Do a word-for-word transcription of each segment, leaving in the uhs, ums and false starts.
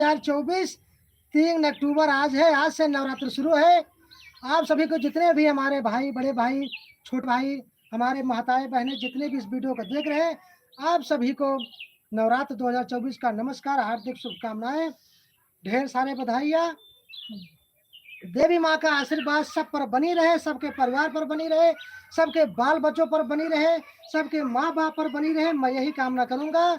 हजार चउबीस, तीन अक्टूबर आज है। आज से नवरात्र शुरू है। आप सभी को, जितने भी हमारे भाई, बड़े भाई, छोटे भाई, हमारे महताए बहनें, जितने भी इस वीडियो को देख रहे हैं, आप सभी को नवरात्र दो हज़ार चउबीस का नमस्कार, हार्दिक शुभकामनाएं, ढेर सारे बधाइयाँ। देवी माँ का आशीर्वाद सब पर बनी रहे, सबके परिवार पर बनी रहे, सबके बाल बच्चों पर बनी रहे, सबके माँ बाप पर बनी रहे। मैं यही कामना करूँगा।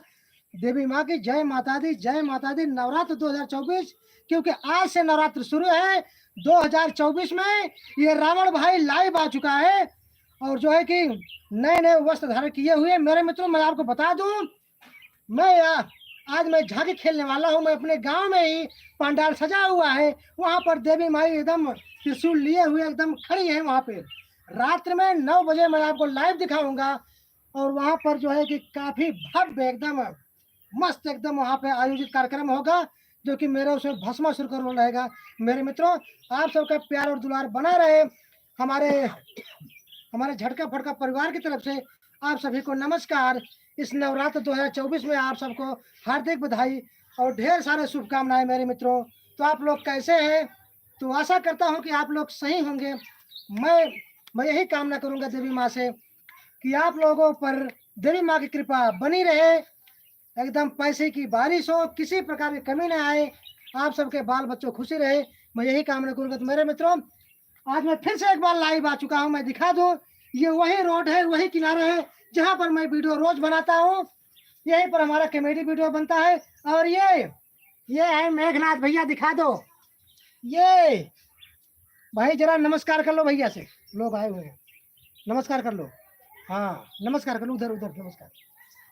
देवी माँ की जय माता दी, जय माता दी। नवरात्र दो हज़ार चउबीस, क्योंकि आज से नवरात्र शुरू है दो हज़ार चउबीस में। ये रावण भाई live आ चुका है और जो है कि नए नए वस्त्र धारण किए हुए। मेरे मित्रों, मैं आपको बता दूं, मैं, आ, आज मैं झांकी खेलने वाला हूँ। मैं अपने गांव में ही पंडाल सजा हुआ है, वहां पर देवी माई एकदम त्रिशूल लिए हुए एकदम खड़ी है वहां पे। रात्र में नौ बजे मैं आपको live दिखाऊंगा और वहां पर जो है कि काफी भव्य, एकदम मस्त, एकदम वहां पे आयोजित कार्यक्रम होगा, जो कि मेरा उसमें भस्मासुर का role रहेगा। मेरे मित्रों, आप सबका प्यार और दुलार बना रहे। हमारे, हमारे झटका फटका परिवार की तरफ से आप सभी को नमस्कार। इस नवरात्र दो हज़ार चउबीस में आप सबको हार्दिक बधाई और ढेर सारे शुभकामनाएं मेरे मित्रों। तो आप लोग कैसे हैं? तो आशा करता हूं कि आप लोग सही होंगे। मैं, मैं यही कामना करूंगा देवी माँ से कि आप लोगों पर देवी माँ की कृपा बनी रहे, एकदम पैसे की बारिश हो, किसी प्रकार की कमी ना आए, आप सबके बाल बच्चों खुशी रहे, मैं यही कामना करूंगा। तो मेरे मित्रों, आज मैं फिर से एक बार live आ चुका हूं। मैं दिखा दूं, ये वही road है, वही किनारा है जहां पर मैं वीडियो रोज बनाता हूं। यहीं पर हमारा comedy वीडियो बनता है। और ये, ये है मेघनाथ भैया, दिखा दो। ये भाई, जरा नमस्कार कर लो भैया से, लोग आए हुए हैं, नमस्कार कर लो। हाँ, नमस्कार कर लो, उधर, उधर नमस्कार।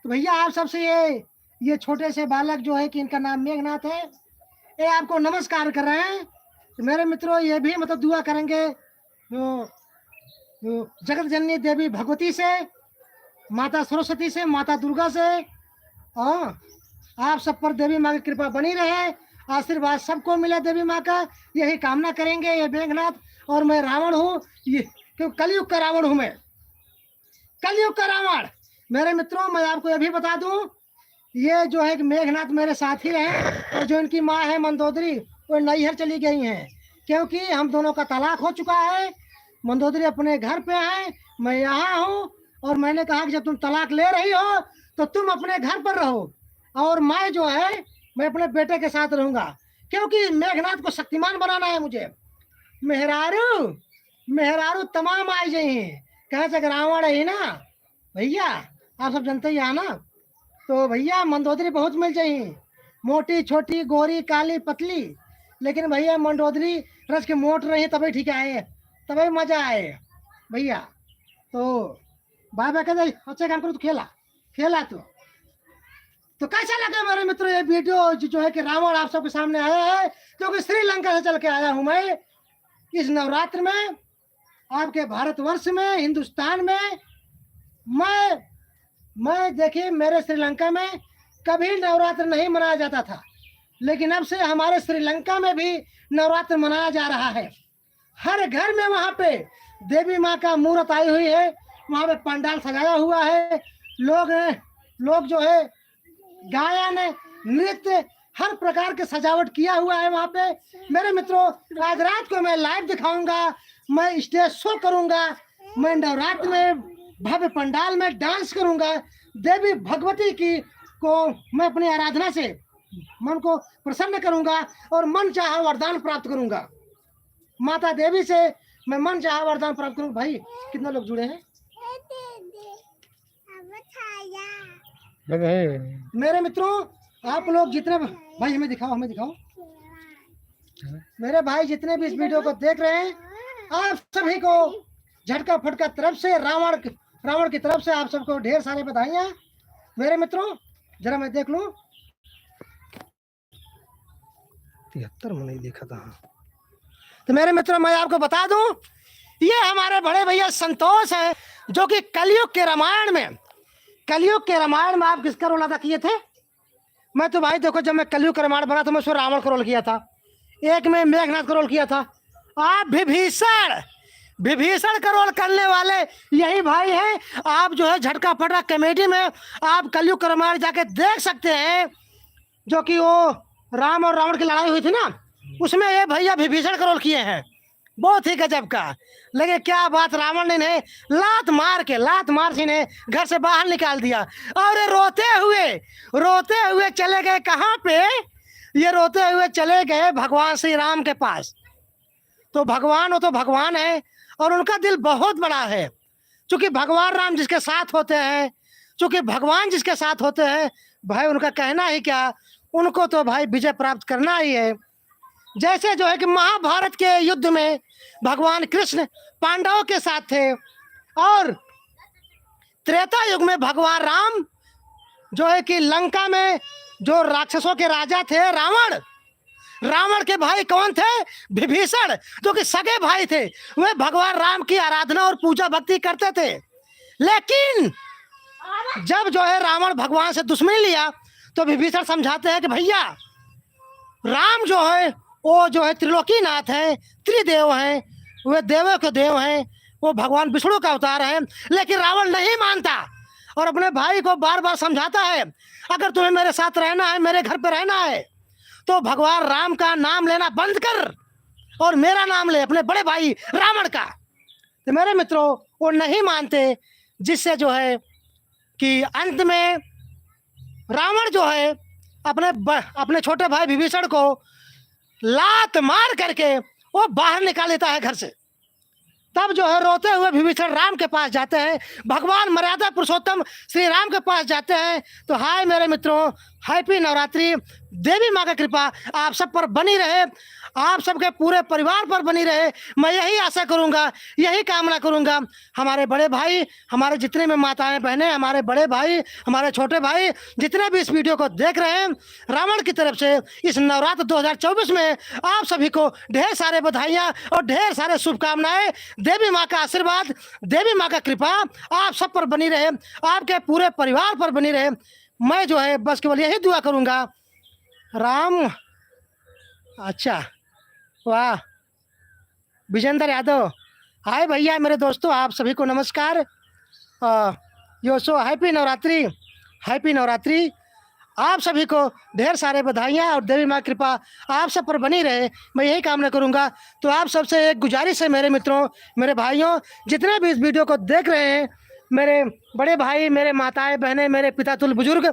तो भैया, आप सबसे ये, ये छोटे से बालक जो है कि इनका नाम मेघनाथ है, ये आपको नमस्कार कर रहे हैं। तो मेरे मित्रों, ये भी मतलब दुआ करेंगे, तो, तो जगत जननी देवी भगवती से, माता सरस्वती से, माता दुर्गा से, हाँ, आप सब पर देवी माँ की कृपा बनी रहे, आशीर्वाद सबको मिले देवी माँ का, यही कामना करेंगे। ये मेघनाथ और मैं रावण हूँ, ये, क्यों, कलयुग का रावण हूँ मैं, कलयुग का रावण। मेरे मित्रों, मैं आपको ये भी बता दूं, ये जो है कि मेघनाथ मेरे साथी रहे और जो इनकी माँ है मंदोदरी, वो नैहर चली गई हैं, क्योंकि हम दोनों का तलाक हो चुका है। मंदोदरी अपने घर पे है, मैं यहाँ हूँ, और मैंने कहा कि जब तुम तलाक ले रही हो तो तुम अपने घर पर रहो, और मैं जो है, मैं अपने बेटे के साथ रहूंगा, क्योंकि मेघनाथ को शक्तिमान बनाना है मुझे। मेहरारू, मेहरारू तमाम आई जाई हैं, कहे से रावण है ना भैया, आप सब जानते ही हैं ना। तो भैया, मंदोदरी बहुत मिल जाई, मोटी छोटी, गोरी काली पतली, लेकिन भैया, मंदोदरी रच के मोट रही, तबे ठीक आए, तबे मजा आए भैया। तो बाय बाय कह दे, अच्छा काम करो, तू खेला, खेला तू। तो कैसा लगा मेरे मित्रों ये वीडियो, जो, जो है कि रावण आप सबके सामने आया है, क्योंकि श्रीलंका से चल के आया हूँ मैं। इस नवरात्र में आपके भारतवर्ष में, हिंदुस्तान में, मैं, मैं, देखिए, मेरे श्रीलंका में कभी नवरात्र नहीं मनाया जाता था, लेकिन अब से हमारे श्रीलंका में भी नवरात्र मनाया जा रहा है। हर घर में वहाँ पे देवी माँ का मूरत आई हुई है, वहाँ पे पंडाल सजाया हुआ है, लोग, लोग जो है गायन, नृत्य, हर प्रकार के सजावट किया हुआ है वहाँ पे। मेरे मित्रों, आज रात को मैं live दिखाऊंगा, मैं stage show करूंगा, मैं नवरात्र में भव्य पंडाल में dance करूंगा। देवी भगवती की को मैं अपनी आराधना से मन को प्रसन्न करूंगा और मन चाहा वरदान प्राप्त करूंगा। माता देवी से मैं मन चाहा वरदान प्राप्त करूंगा। भाई, कितना लोग जुड़े हैं? मेरे मित्रों, आप लोग जितने, भाई, हमें दिखाओ, हमें दिखाओ। मेरे भाई जितने भी इस वीडियो को देख रहे हैं, आप सभी को झटका फटका तरफ से, रावण, रावण की तरफ से आप सबको ढेर सारे बधाइयाँ। मेरे मित्रों, जरा मैं देख लूँ, तिहत्तर में नहीं देखा था। तो मेरे मित्रों, मैं आपको बता दूं, ये हमारे बड़े भैया संतोष हैं, जो कि कलयुग के रामायण में, कलयुग के रामायण में आप किसका रोल अदा किए थे? मैं तो भाई देखो, जब मैं कलयुग का रामायण बना था, मैं उसमें रावण का रोल किया था, एक में मेघनाथ का रोल किया था। आप विभीषण, विभीषण का रोल करने वाले यही भाई हैं। आप जो है झटका फटका कॉमेडी में आप कलयुग का रामायण जाके देख सकते हैं, जो कि वो राम और रावण की लड़ाई हुई थी ना, उसमें ये भैया विभीषण का रोल किए हैं, बहुत ही गजब का। लेकिन क्या बात, रावण ने इन्हें लात मार के, लात मार के इन्हें घर से बाहर निकाल दिया। और ये रोते हुए, रोते हुए चले गए कहाँ पे? ये रोते हुए चले गए भगवान श्री राम के पास। तो भगवान, वो तो भगवान है और उनका दिल बहुत बड़ा है। चूंकि भगवान राम जिसके साथ होते हैं, चूंकि भगवान जिसके साथ होते हैं, भाई, उनका कहना ही क्या, उनको तो भाई विजय प्राप्त करना ही है। जैसे जो है कि महाभारत के युद्ध में भगवान कृष्ण पांडवों के साथ थे और त्रेता युग में भगवान राम जो है कि लंका में जो राक्षसों के राजा थे रावण, रावण के भाई कौन थे? विभीषण, जो कि सगे भाई थे। वे भगवान राम की आराधना और पूजा भक्ति करते थे। लेकिन जब जो है रावण भगवान से दुश्मनी लिया, तो विभीषण समझाते हैं कि भैया, राम जो है, वो जो है त्रिलोकीनाथ है, त्रिदेव हैं, वे देवों के देव हैं, वो भगवान विष्णु का अवतार है। लेकिन रावण नहीं मानता और अपने भाई को बार बार समझाता है, अगर तुम्हें मेरे साथ रहना है, मेरे घर पे रहना है, तो भगवान राम का नाम लेना बंद कर और मेरा नाम ले, अपने बड़े भाई रावण का। तो मेरे मित्रों, वो नहीं मानते, जिससे जो है कि अंत में रावण जो है अपने ब-, अपने छोटे भाई विभीषण को लात मार करके वो बाहर निकाल देता है घर से। तब जो है रोते हुए विभीषण राम के पास जाते हैं, भगवान मर्यादा पुरुषोत्तम श्री राम के पास जाते हैं। तो हाय मेरे मित्रों, हैप्पी नवरात्रि। देवी माँ का कृपा आप सब पर बनी रहे, आप सबके पूरे परिवार पर बनी रहे। मैं यही आशा करूँगा, यही कामना करूँगा। हमारे बड़े भाई, हमारे जितने भी माताएं बहनें, हमारे बड़े भाई, हमारे छोटे भाई, जितने भी इस वीडियो को देख रहे हैं, रावण की तरफ से इस नवरात्र दो हज़ार चउबीस में आप सभी को ढेर सारे बधाइयाँ और ढेर सारे शुभकामनाएं। देवी माँ का आशीर्वाद, देवी माँ का कृपा आप सब पर बनी रहे, आपके पूरे परिवार पर बनी रहे। मैं जो है बस केवल यही दुआ करूँगा। राम, अच्छा, वाह, विजेंद्र यादव, हाय भैया, मेरे दोस्तों, आप सभी को नमस्कार। अ, यो सो हैप्पी नवरात्रि, हैप्पी नवरात्रि। आप सभी को ढेर सारे बधाइयाँ और देवी माँ कृपा आप सब पर बनी रहे, मैं यही कामना करूँगा। तो आप सबसे एक गुजारिश है मेरे मित्रों, मेरे भाइयों, जितने भी इस वीडियो को देख रहे हैं, मेरे बड़े भाई, मेरे माताएं बहनें, मेरे पिता तुल्य बुजुर्ग,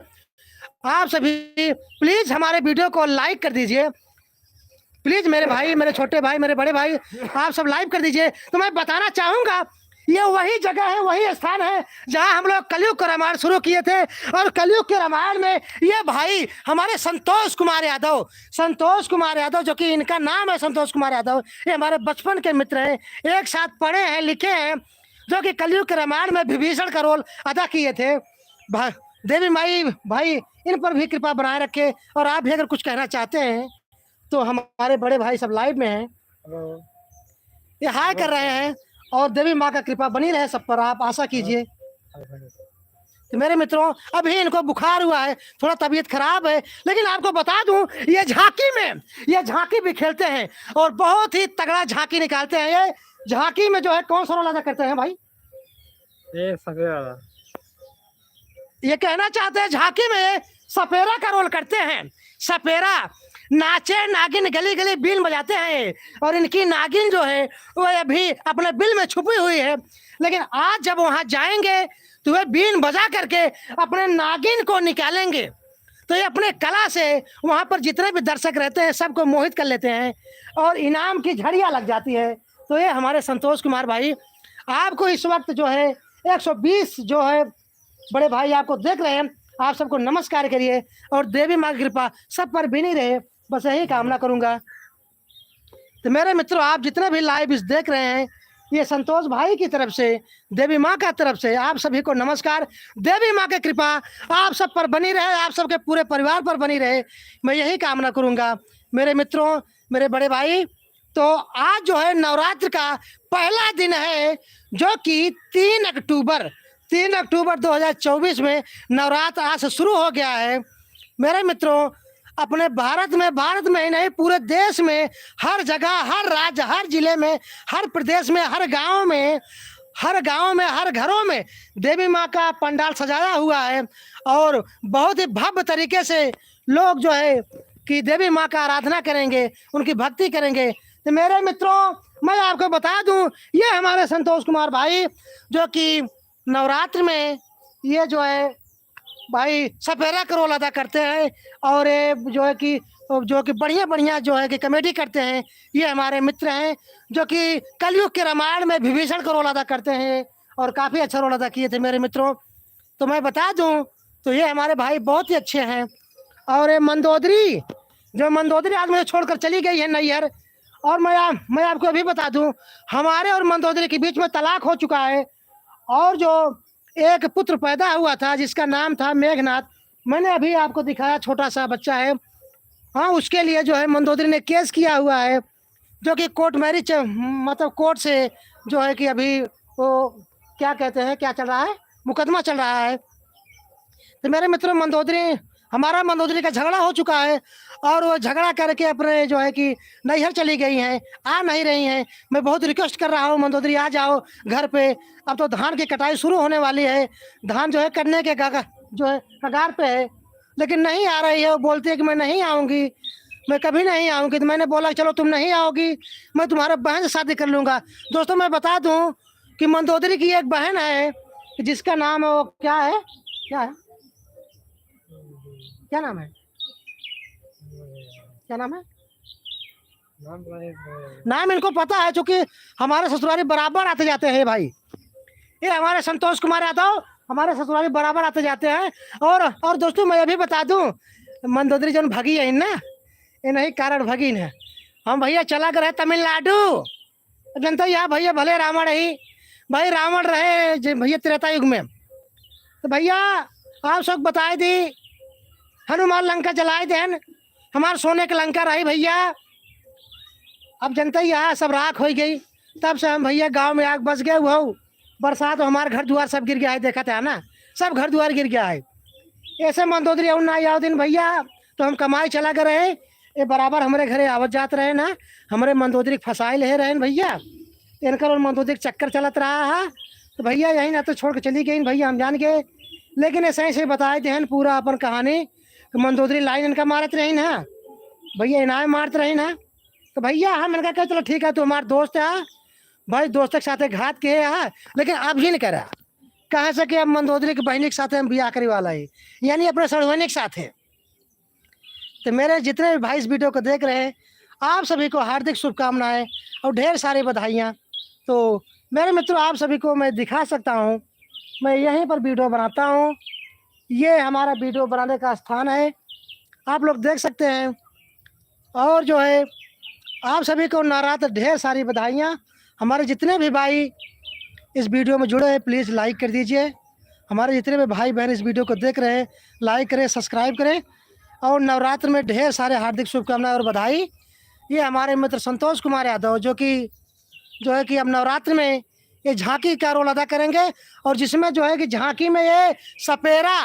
आप सभी प्लीज हमारे वीडियो को लाइक कर दीजिए। प्लीज मेरे भाई, मेरे छोटे भाई, मेरे बड़े भाई, आप सब लाइक कर दीजिए। तो मैं बताना चाहूँगा, ये वही जगह है, वही स्थान है, जहाँ हम लोग कलयुग का रामायण शुरू किए थे। और कलयुग के रामायण में ये भाई हमारे संतोष कुमार यादव, संतोष कुमार यादव, जो कि इनका नाम है संतोष कुमार यादव, ये हमारे बचपन के मित्र हैं, एक साथ पढ़े हैं, लिखे हैं, जो कि कलयुग के रामायण में विभीषण का रोल अदा किए थे। भा-, देवी माई, भाई, इन पर भी कृपा बनाए रखे। और आप भी अगर कुछ कहना चाहते हैं तो हमारे बड़े भाई सब लाइव में हैं, हेलो। ये हाय कर रहे हैं। और देवी माँ का कृपा बनी रहे सब पर, आप आशा कीजिए। तो मेरे मित्रों, अभी इनको बुखार हुआ है, थोड़ा तबीयत खराब है, लेकिन आपको बता दूं, ये झांकी में, ये झांकी भी खेलते हैं और बहुत ही तगड़ा झांकी निकालते हैं। ये झांकी में जो है कौन सा रोल अदा करते हैं भाई? ये सफेरा। ये कहना चाहते हैं झांकी में सपेरा का रोल करते हैं। सपेरा नाचे नागिन गली गली बीन बजाते हैं और इनकी नागिन जो है वो अभी अपने बिल में छुपी हुई है, लेकिन आज जब वहाँ जाएंगे तो वे बीन बजा करके अपने नागिन को निकालेंगे। तो ये अपने कला से वहाँ पर जितने भी दर्शक रहते हैं सबको मोहित कर लेते हैं और इनाम की झड़ियाँ लग जाती है। तो ये हमारे संतोष कुमार भाई, आपको इस वक्त जो है एक सौ बीस जो है बड़े भाई आपको देख रहे हैं, आप सबको नमस्कार करिए और देवी माँ की कृपा सब पर बनी रहे, बस यही कामना करूँगा। तो मेरे मित्रों, आप जितने भी लाइव इस देख रहे हैं, ये संतोष भाई की तरफ से, देवी माँ का तरफ से आप सभी को नमस्कार। देवी माँ की कृपा आप सब पर बनी रहे, आप सबके पूरे परिवार पर बनी रहे, मैं यही कामना करूँगा। मेरे मित्रों, मेरे बड़े भाई, तो आज जो है नवरात्र का पहला दिन है, जो कि तीन अक्टूबर, तीन अक्टूबर दो हज़ार चउबीस में नवरात्र आज से शुरू हो गया है। मेरे मित्रों, अपने भारत में, भारत में ही नहीं, पूरे देश में हर जगह, हर राज्य, हर जिले में, हर प्रदेश में, हर गांव में, हर गांव में, हर घरों में देवी माँ का पंडाल सजाया हुआ है और बहुत ही भव्य तरीके से लोग जो है कि देवी माँ का आराधना करेंगे, उनकी भक्ति करेंगे। तो मेरे मित्रों, मैं आपको बता दूं, ये हमारे संतोष कुमार भाई, जो कि नवरात्र में ये जो है भाई सपेरा का रोल अदा करते हैं, और ये जो है कि, जो कि बढ़िया बढ़िया जो है कि कॉमेडी करते हैं, ये हमारे मित्र हैं, जो कि कलयुग के रामायण में विभीषण का रोल अदा करते हैं और काफ़ी अच्छा रोल अदा किए थे मेरे मित्रों। तो मैं बता दूं, तो ये हमारे भाई बहुत ही अच्छे हैं। और ये मंदोदरी, जो मंदोदरी आज मुझे छोड़कर चली गई है नैहर, और मैं आ-, मैं आपको अभी बता दूं, हमारे और मंदोदरी के बीच में तलाक हो चुका है, और जो एक पुत्र पैदा हुआ था जिसका नाम था मेघनाथ, मैंने अभी आपको दिखाया, छोटा सा बच्चा है। हाँ, उसके लिए जो है मंदोदरी ने केस किया हुआ है, जो कि कोर्ट मैरिज, मतलब कोर्ट से जो है कि अभी वो क्या कहते हैं, क्या चल रहा है, मुकदमा चल रहा है। तो मेरे मित्रों, मंदोदरी, हमारा मंदोदरी का झगड़ा हो चुका है, और वो झगड़ा करके अपने जो है कि नैहर चली गई हैं, आ नहीं रही हैं। मैं बहुत रिक्वेस्ट कर रहा हूँ, मंदोदरी आ जाओ घर पे। अब तो धान की कटाई शुरू होने वाली है, धान जो है कटने के गागा-, जो है कगार पे है, लेकिन नहीं आ रही है। वो बोलती है कि मैं नहीं आऊँगी, मैं कभी नहीं आऊँगी। तो मैंने बोला, "चलो तुम नहीं आओगी, मैं तुम्हारे बहन से शादी कर लूँगा।" दोस्तों, मैं बता दूँ कि मंदोदरी की एक बहन है, जिसका नाम है, वो क्या है, क्या है, क्या नाम है, क्या नाम है? नाम तो नहीं, नाम इनको पता है, चूंकि हमारे ससुरारी बराबर आते जाते हैं भाई। ये हमारे संतोष कुमार यादव हमारे ससुरारी बराबर आते जाते हैं। और, और दोस्तों, मैं ये भी बता दूं, मंदोदरी जौन भगी है ना, ये नहीं कारण भगी है। हम भैया चला गए रहे तमिलनाडु, अब जनता यहाँ भैया भले रावण है, भाई रावण रहे जे भैया त्रेता युग में। तो भैया आप सब बताए दी, हनुमान लंका जलाए देन, हमार सोने के लंका रही भैया। अब जनता यहाँ सब राख हो गई, तब से हम भैया गाँव में आग बस गए। वो बरसात हमार घर दुआर सब गिर गया है, देखा था ना, सब घर दुआर गिर गया है। ऐसे मंदोदरी और ना आओ दिन भैया, तो हम कमाई चला गए रहे, ये बराबर हमरे घरे आवत जात रहे ना, हमरे मंदोदरी के फंसाए ले रहे भैया, इनकर और मंदोदरी के चक्कर चलत रहा है। तो भैया यही ना तो छोड़ के चली गई भैया, हम जान गए। लेकिन ऐसे ऐसे बताए देहन पूरा अपन कहानी कि मंदोदरी लाइन इनका मारत रही ना भैया, इनाय मारत रही ना। तो भैया हम इनका कहे, "चलो ठीक है, तू हमार दोस्त है भाई, दोस्त के साथे घात के है, लेकिन अब ही नहीं करा।" कहे से कि अब मंदोदरी के बहनी के साथे हम बियाह करे वाला है, यानी अपने सड़ुआनी के साथे। तो मेरे जितने भी भाई इस वीडियो को देख रहे हैं, आप सभी को हार्दिक शुभकामनाएं और ढेर सारी बधाइयाँ। तो मेरे मित्रों, आप सभी को मैं दिखा सकता हूँ, मैं यहीं पर वीडियो बनाता हूँ। ये हमारा वीडियो बनाने का स्थान है, आप लोग देख सकते हैं। और जो है, आप सभी को नवरात्र ढेर सारी बधाइयाँ। हमारे जितने भी भाई इस वीडियो में जुड़े हैं, प्लीज लाइक कर दीजिए। हमारे जितने भी भाई बहन इस वीडियो को देख रहे हैं, लाइक करें, सब्सक्राइब करें, और नवरात्र में ढेर सारे हार्दिक शुभकामनाएं और बधाई। ये हमारे मित्र संतोष कुमार यादव, जो कि, जो है कि अब नवरात्र में ये झांकी का रोल अदा करेंगे, और जिसमें जो है कि झांकी में ये सपेरा,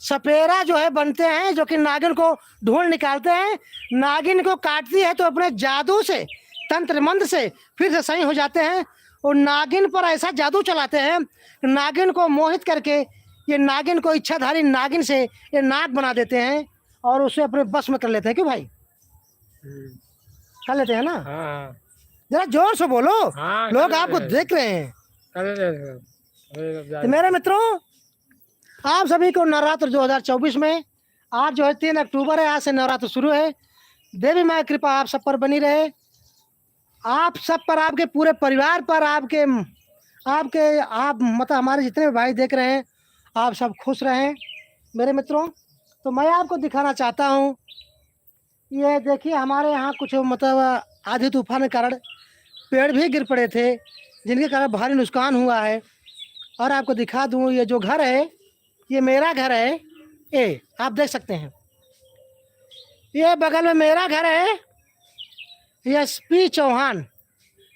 सपेरा जो है बनते हैं, जो कि नागिन को ढूंढ निकालते हैं। नागिन को काटती है तो अपने जादू से, तंत्र मंत्र से फिर से सही हो जाते हैं, और नागिन पर ऐसा जादू चलाते हैं, नागिन को मोहित करके ये नागिन को, इच्छाधारी नागिन से ये नाग बना देते हैं और उसे अपने बस में कर लेते हैं। क्यों भाई? हम्म। कर लेते हैं ना? हाँ, हाँ। जरा जोर से बोलो, हाँ, लोग कर आपको लेते हैं। देख रहे हैं। कर लेते हैं। अरे, अब तो मेरे मित्रों, आप सभी को नवरात्र दो हज़ार चउबीस में, आज जो है तीन अक्टूबर है, आज से नवरात्र शुरू है। देवी माँ की कृपा आप सब पर बनी रहे, आप सब पर, आपके पूरे परिवार पर, आपके, आपके, आप मतलब हमारे जितने भी भाई देख रहे हैं, आप सब खुश रहें मेरे मित्रों। तो मैं आपको दिखाना चाहता हूँ, ये देखिए हमारे यहाँ कुछ मतलब आंधी तूफान के कारण पेड़ भी गिर पड़े थे, जिनके कारण भारी नुकसान हुआ है। और आपको दिखा दूँ, ये जो घर है, ये मेरा घर है, ये आप देख सकते हैं, ये बगल में मेरा घर है। एसपी चौहान,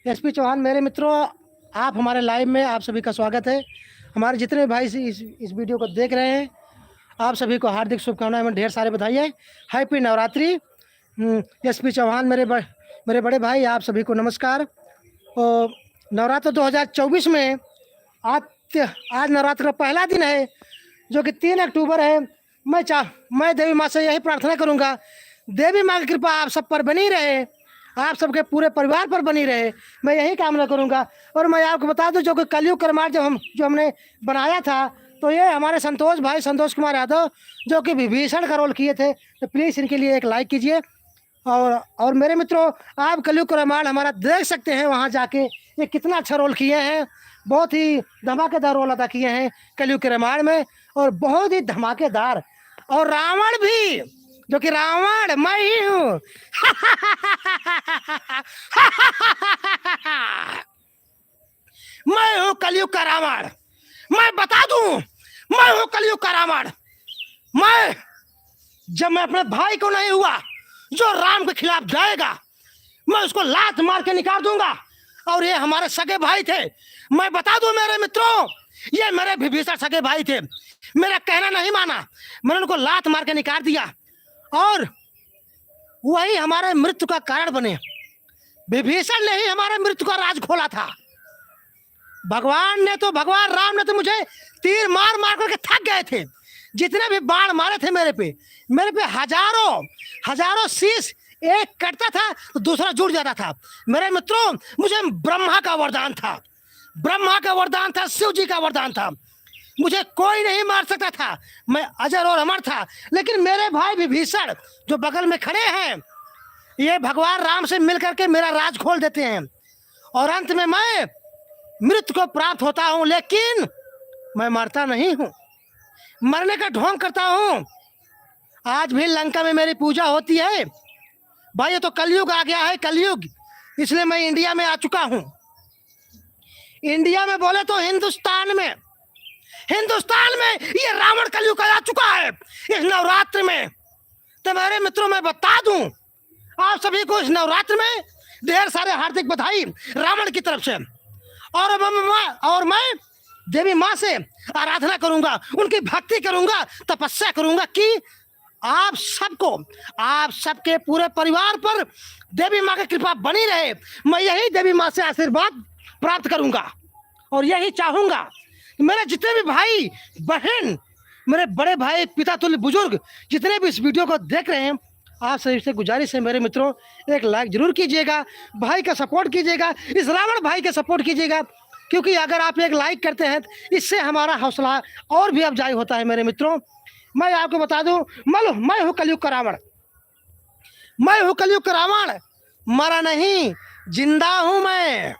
एसपी चौहान, मेरे मित्रों, आप हमारे लाइव में, आप सभी का स्वागत है। हमारे जितने भी भाई इस, इस, इस वीडियो को देख रहे हैं, आप सभी को हार्दिक शुभकामनाएं एवं ढेर सारे बधाई है। हैप्पी नवरात्रि। हम्म, एसपी चौहान, मेरे ब-, मेरे बड़े भाई, आप सभी को नमस्कार। और नवरात्र दो हज़ार चउबीस में आज, आज नवरात्र का पहला दिन है, जो कि तीन अक्टूबर है। मैं चाह, मैं देवी माँ से यही प्रार्थना करूँगा, देवी माँ की कृपा आप सब पर बनी रहे, आप सबके पूरे परिवार पर बनी रहे, मैं यही कामना करूँगा। और मैं आपको बता दूँ, जो कि कलयुग क्रमाण जब हम, जो हमने बनाया था, तो ये हमारे संतोष भाई, संतोष कुमार यादव, जो कि विभीषण का रोल किए थे, तो प्लीज इनके लिए एक लाइक कीजिए। और, और मेरे मित्रों, आप कलयुग क्रमाण हमारा देख सकते हैं वहाँ जाके, ये कितना अच्छा रोल किए हैं, बहुत ही धमाकेदार रोल अदा किए हैं कलयुग के रामायण में, और बहुत ही धमाकेदार। और रावण भी, जो कि रावण मैं ही हूँ। मैं हूँ कलयुग का रावण। मैं बता दूं, मैं हूँ कलयुग का रावण। मैं, जब मैं अपने भाई को नहीं हुआ, जो राम के खिलाफ जाएगा, मैं उसको लात मार के निकाल दूंगा। और ये हमारे सगे भाई थे। मैं बता दूं मेरे मित्रों, ये मेरे विभीषण सगे भाई थे। मेरा कहना नहीं माना, मैंने उनको लात मार के निकाल दिया। और वही हमारे मृत्यु का कारण बने। विभीषण ने ही हमारे मृत्यु का राज खोला था। भगवान ने तो, भगवान राम ने तो मुझे तीर मार मार करके थक गए थे। जितने भी बाण मारे थे मेरे पे, मेरे पे हजारों, हजारों शीश, एक कटता था तो दूसरा जुड़ जाता था। मेरे मित्रों, मुझे ब्रह्मा का वरदान था, ब्रह्मा का वरदान था, शिव जी का वरदान था। मुझे कोई नहीं मार सकता था, मैं अजर और अमर था। लेकिन मेरे भाई विभीषण जो बगल में खड़े हैं, ये भगवान राम से मिल करके मेरा राज खोल देते हैं और अंत में मैं मृत्यु को प्राप्त होता हूँ, लेकिन मैं मरता नहीं हूँ, मरने का ढोंग करता हूँ। आज भी लंका में मेरी पूजा होती है। भाई, ये तो कलयुग आ गया है, कलयुग, इसलिए मैं इंडिया में आ चुका हूँ। इंडिया में बोले तो हिंदुस्तान में, हिंदुस्तान में ये रावण कलयुग आ चुका है इस नवरात्र में। तो मेरे मित्रों, मैं बता दूं आप सभी को, इस नवरात्र में ढेर सारे हार्दिक बधाई रावण की तरफ से। और मैं, मैं, और मैं देवी माँ से आराधना करूंगा, उनकी भक्ति करूंगा, तपस्या करूंगा कि आप सबको, आप सबके पूरे परिवार पर देवी माँ की कृपा बनी रहे। मैं यही देवी माँ से आशीर्वाद प्राप्त करूंगा और यही चाहूंगा कि मेरे जितने भी भाई बहन, मेरे बड़े भाई, पिता तुल्य बुजुर्ग, जितने भी इस वीडियो को देख रहे हैं, आप सभी से गुजारिश है मेरे मित्रों, एक लाइक जरूर कीजिएगा, भाई का सपोर्ट कीजिएगा, इस रावण भाई का सपोर्ट कीजिएगा, क्योंकि अगर आप एक लाइक करते हैं तो इससे हमारा हौसला और भी अफजाई होता है मेरे मित्रों। मैं आपको बता दूं, मैं, मैं हूँ कलयुग का रावण, मैं हूँ कलयुग का रावण, मरा नहीं, जिंदा हूँ मैं।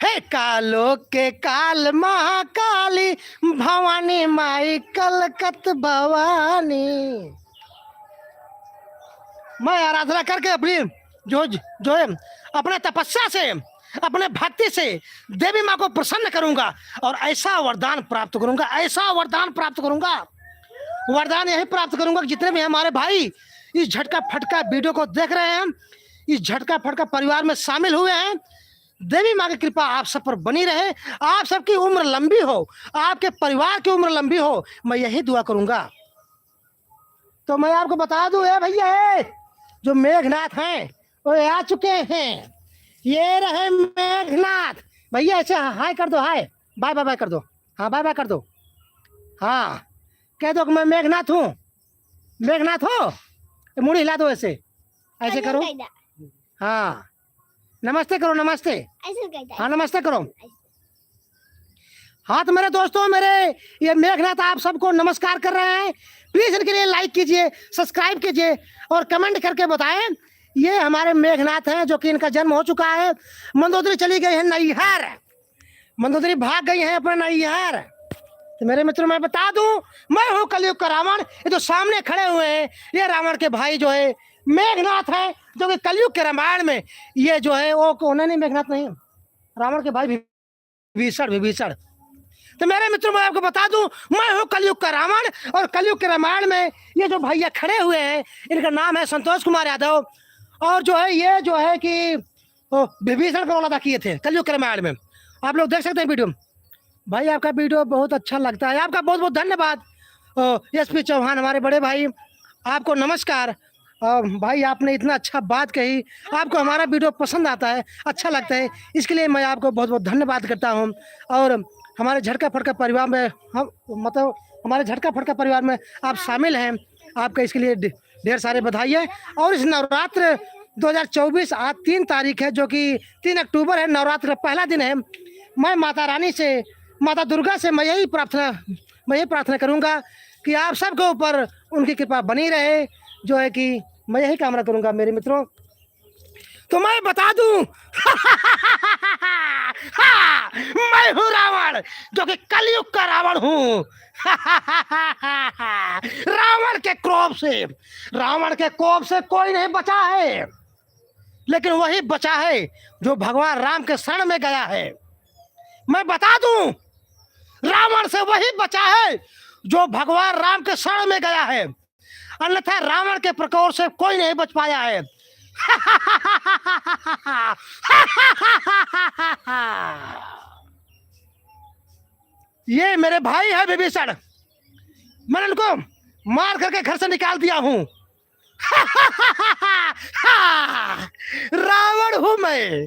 हे कालो के काल महाकाली, भवानी माई कलकत भवानी। मैं आराधना करके अपनी जो, जो है, अपने तपस्या से, अपने भक्ति से देवी माँ को प्रसन्न करूंगा और ऐसा वरदान प्राप्त करूंगा, ऐसा वरदान प्राप्त करूंगा, वरदान यही प्राप्त करूंगा कि जितने भी हमारे भाई इस झटका फटका वीडियो को देख रहे हैं, इस झटका फटका परिवार में शामिल हुए हैं, देवी माँ की कृपा आप सब पर बनी रहे, आप सबकी उम्र लंबी हो, आपके परिवार की उम्र लंबी हो, मैं यही दुआ करूंगा। तो मैं आपको बता दूं, ए भैया, ए, जो मेघनाथ हैं, वो आ चुके हैं। ये रहे मेघनाथ। भैया, ऐसे हाय कर दो, हाय, बाय, बाय, बाय कर दो। हाँ, बाय, बाय कर दो। हाँ, कह दो कि मैं मेघनाथ हूँ। मेघनाथ हो, ये मुड़ी हिला दो ऐसे, ऐसे ऐसे करो। कह दो। हाँ, नमस्ते करो, नमस्ते। ऐसे कह दो। हाँ, नमस्ते करो। ऐसे। हाँ, तो मेरे दोस्तों, मेरे ये मेघनाथ आप सबको नमस्कार कर रहे हैं। प्लीज इनके लिए लाइक कीजिए, सब्सक्राइब कीजिए और कमेंट करके बताएं। ये हमारे मेघनाथ हैं, जो कि इनका जन्म हो चुका है मंदोदरी, चली गई है नैहर, मंदोदरी भाग गई हैं अपने नैहर। तो मेरे मित्रों, मैं बता दूं, मैं हूँ कलयुग का रावण। ये जो सामने खड़े हुए हैं, ये रावण के भाई जो है मेघनाथ हैं, जो कि कलयुग के रामायण में ये जो है वो कौन है, नहीं, मेघनाथ नहीं, रावण के भाई विभीषण, विभीषण। तो मेरे मित्रों, मैं आपको बता दूं, मैं हूँ कलयुग का रावण और कलयुग के रामायण में ये जो भैया खड़े हुए हैं, इनका नाम है संतोष कुमार यादव। और जो है, ये जो है कि, ओ, विभीषण का रोल अदा किए थे कलयुग के रामायण में। आप लोग देख सकते हैं वीडियो। भाई, आपका वीडियो बहुत अच्छा लगता है, आपका बहुत बहुत धन्यवाद। ओ, एसपी चौहान, हमारे बड़े भाई, आपको नमस्कार। अ, भाई, आपने इतना अच्छा बात कही, आपको हमारा वीडियो पसंद आता है, अच्छा लगता है, इसके लिए मैं आपको बहुत बहुत धन्यवाद करता हूँ। और हमारे झटका फटका परिवार में हम, मतलब, हमारे झटका फटका परिवार में आप शामिल हैं, आपका इसके लिए ढे-, ढेर सारे बधाई है। और इस नवरात्र दो हज़ार चउबीस, आज तीन तारीख है, जो कि तीन अक्टूबर है, नवरात्र का पहला दिन है। मैं माता रानी से, माता दुर्गा से मैं यही प्रार्थना, मैं यही प्रार्थना करूँगा कि आप सबके ऊपर उनकी कृपा बनी रहे, जो है कि मैं यही कामना करूँगा मेरे मित्रों। तो मैं बता दूं, हाँ, मैं हूँ रावण, जो कि कलयुग का रावण हूँ। रावण के कोप से, रावण के कोप से कोई नहीं बचा है, लेकिन वही बचा है जो भगवान राम के शरण में गया है। मैं बता दूं, रावण से वही बचा है जो भगवान राम के शरण में गया है, अन्यथा रावण के प्रकोप से कोई नहीं बच पाया है। ये मेरे भाई है विभीषण, मैंने उनको मार करके घर से निकाल दिया हूँ। रावण हूँ मैं,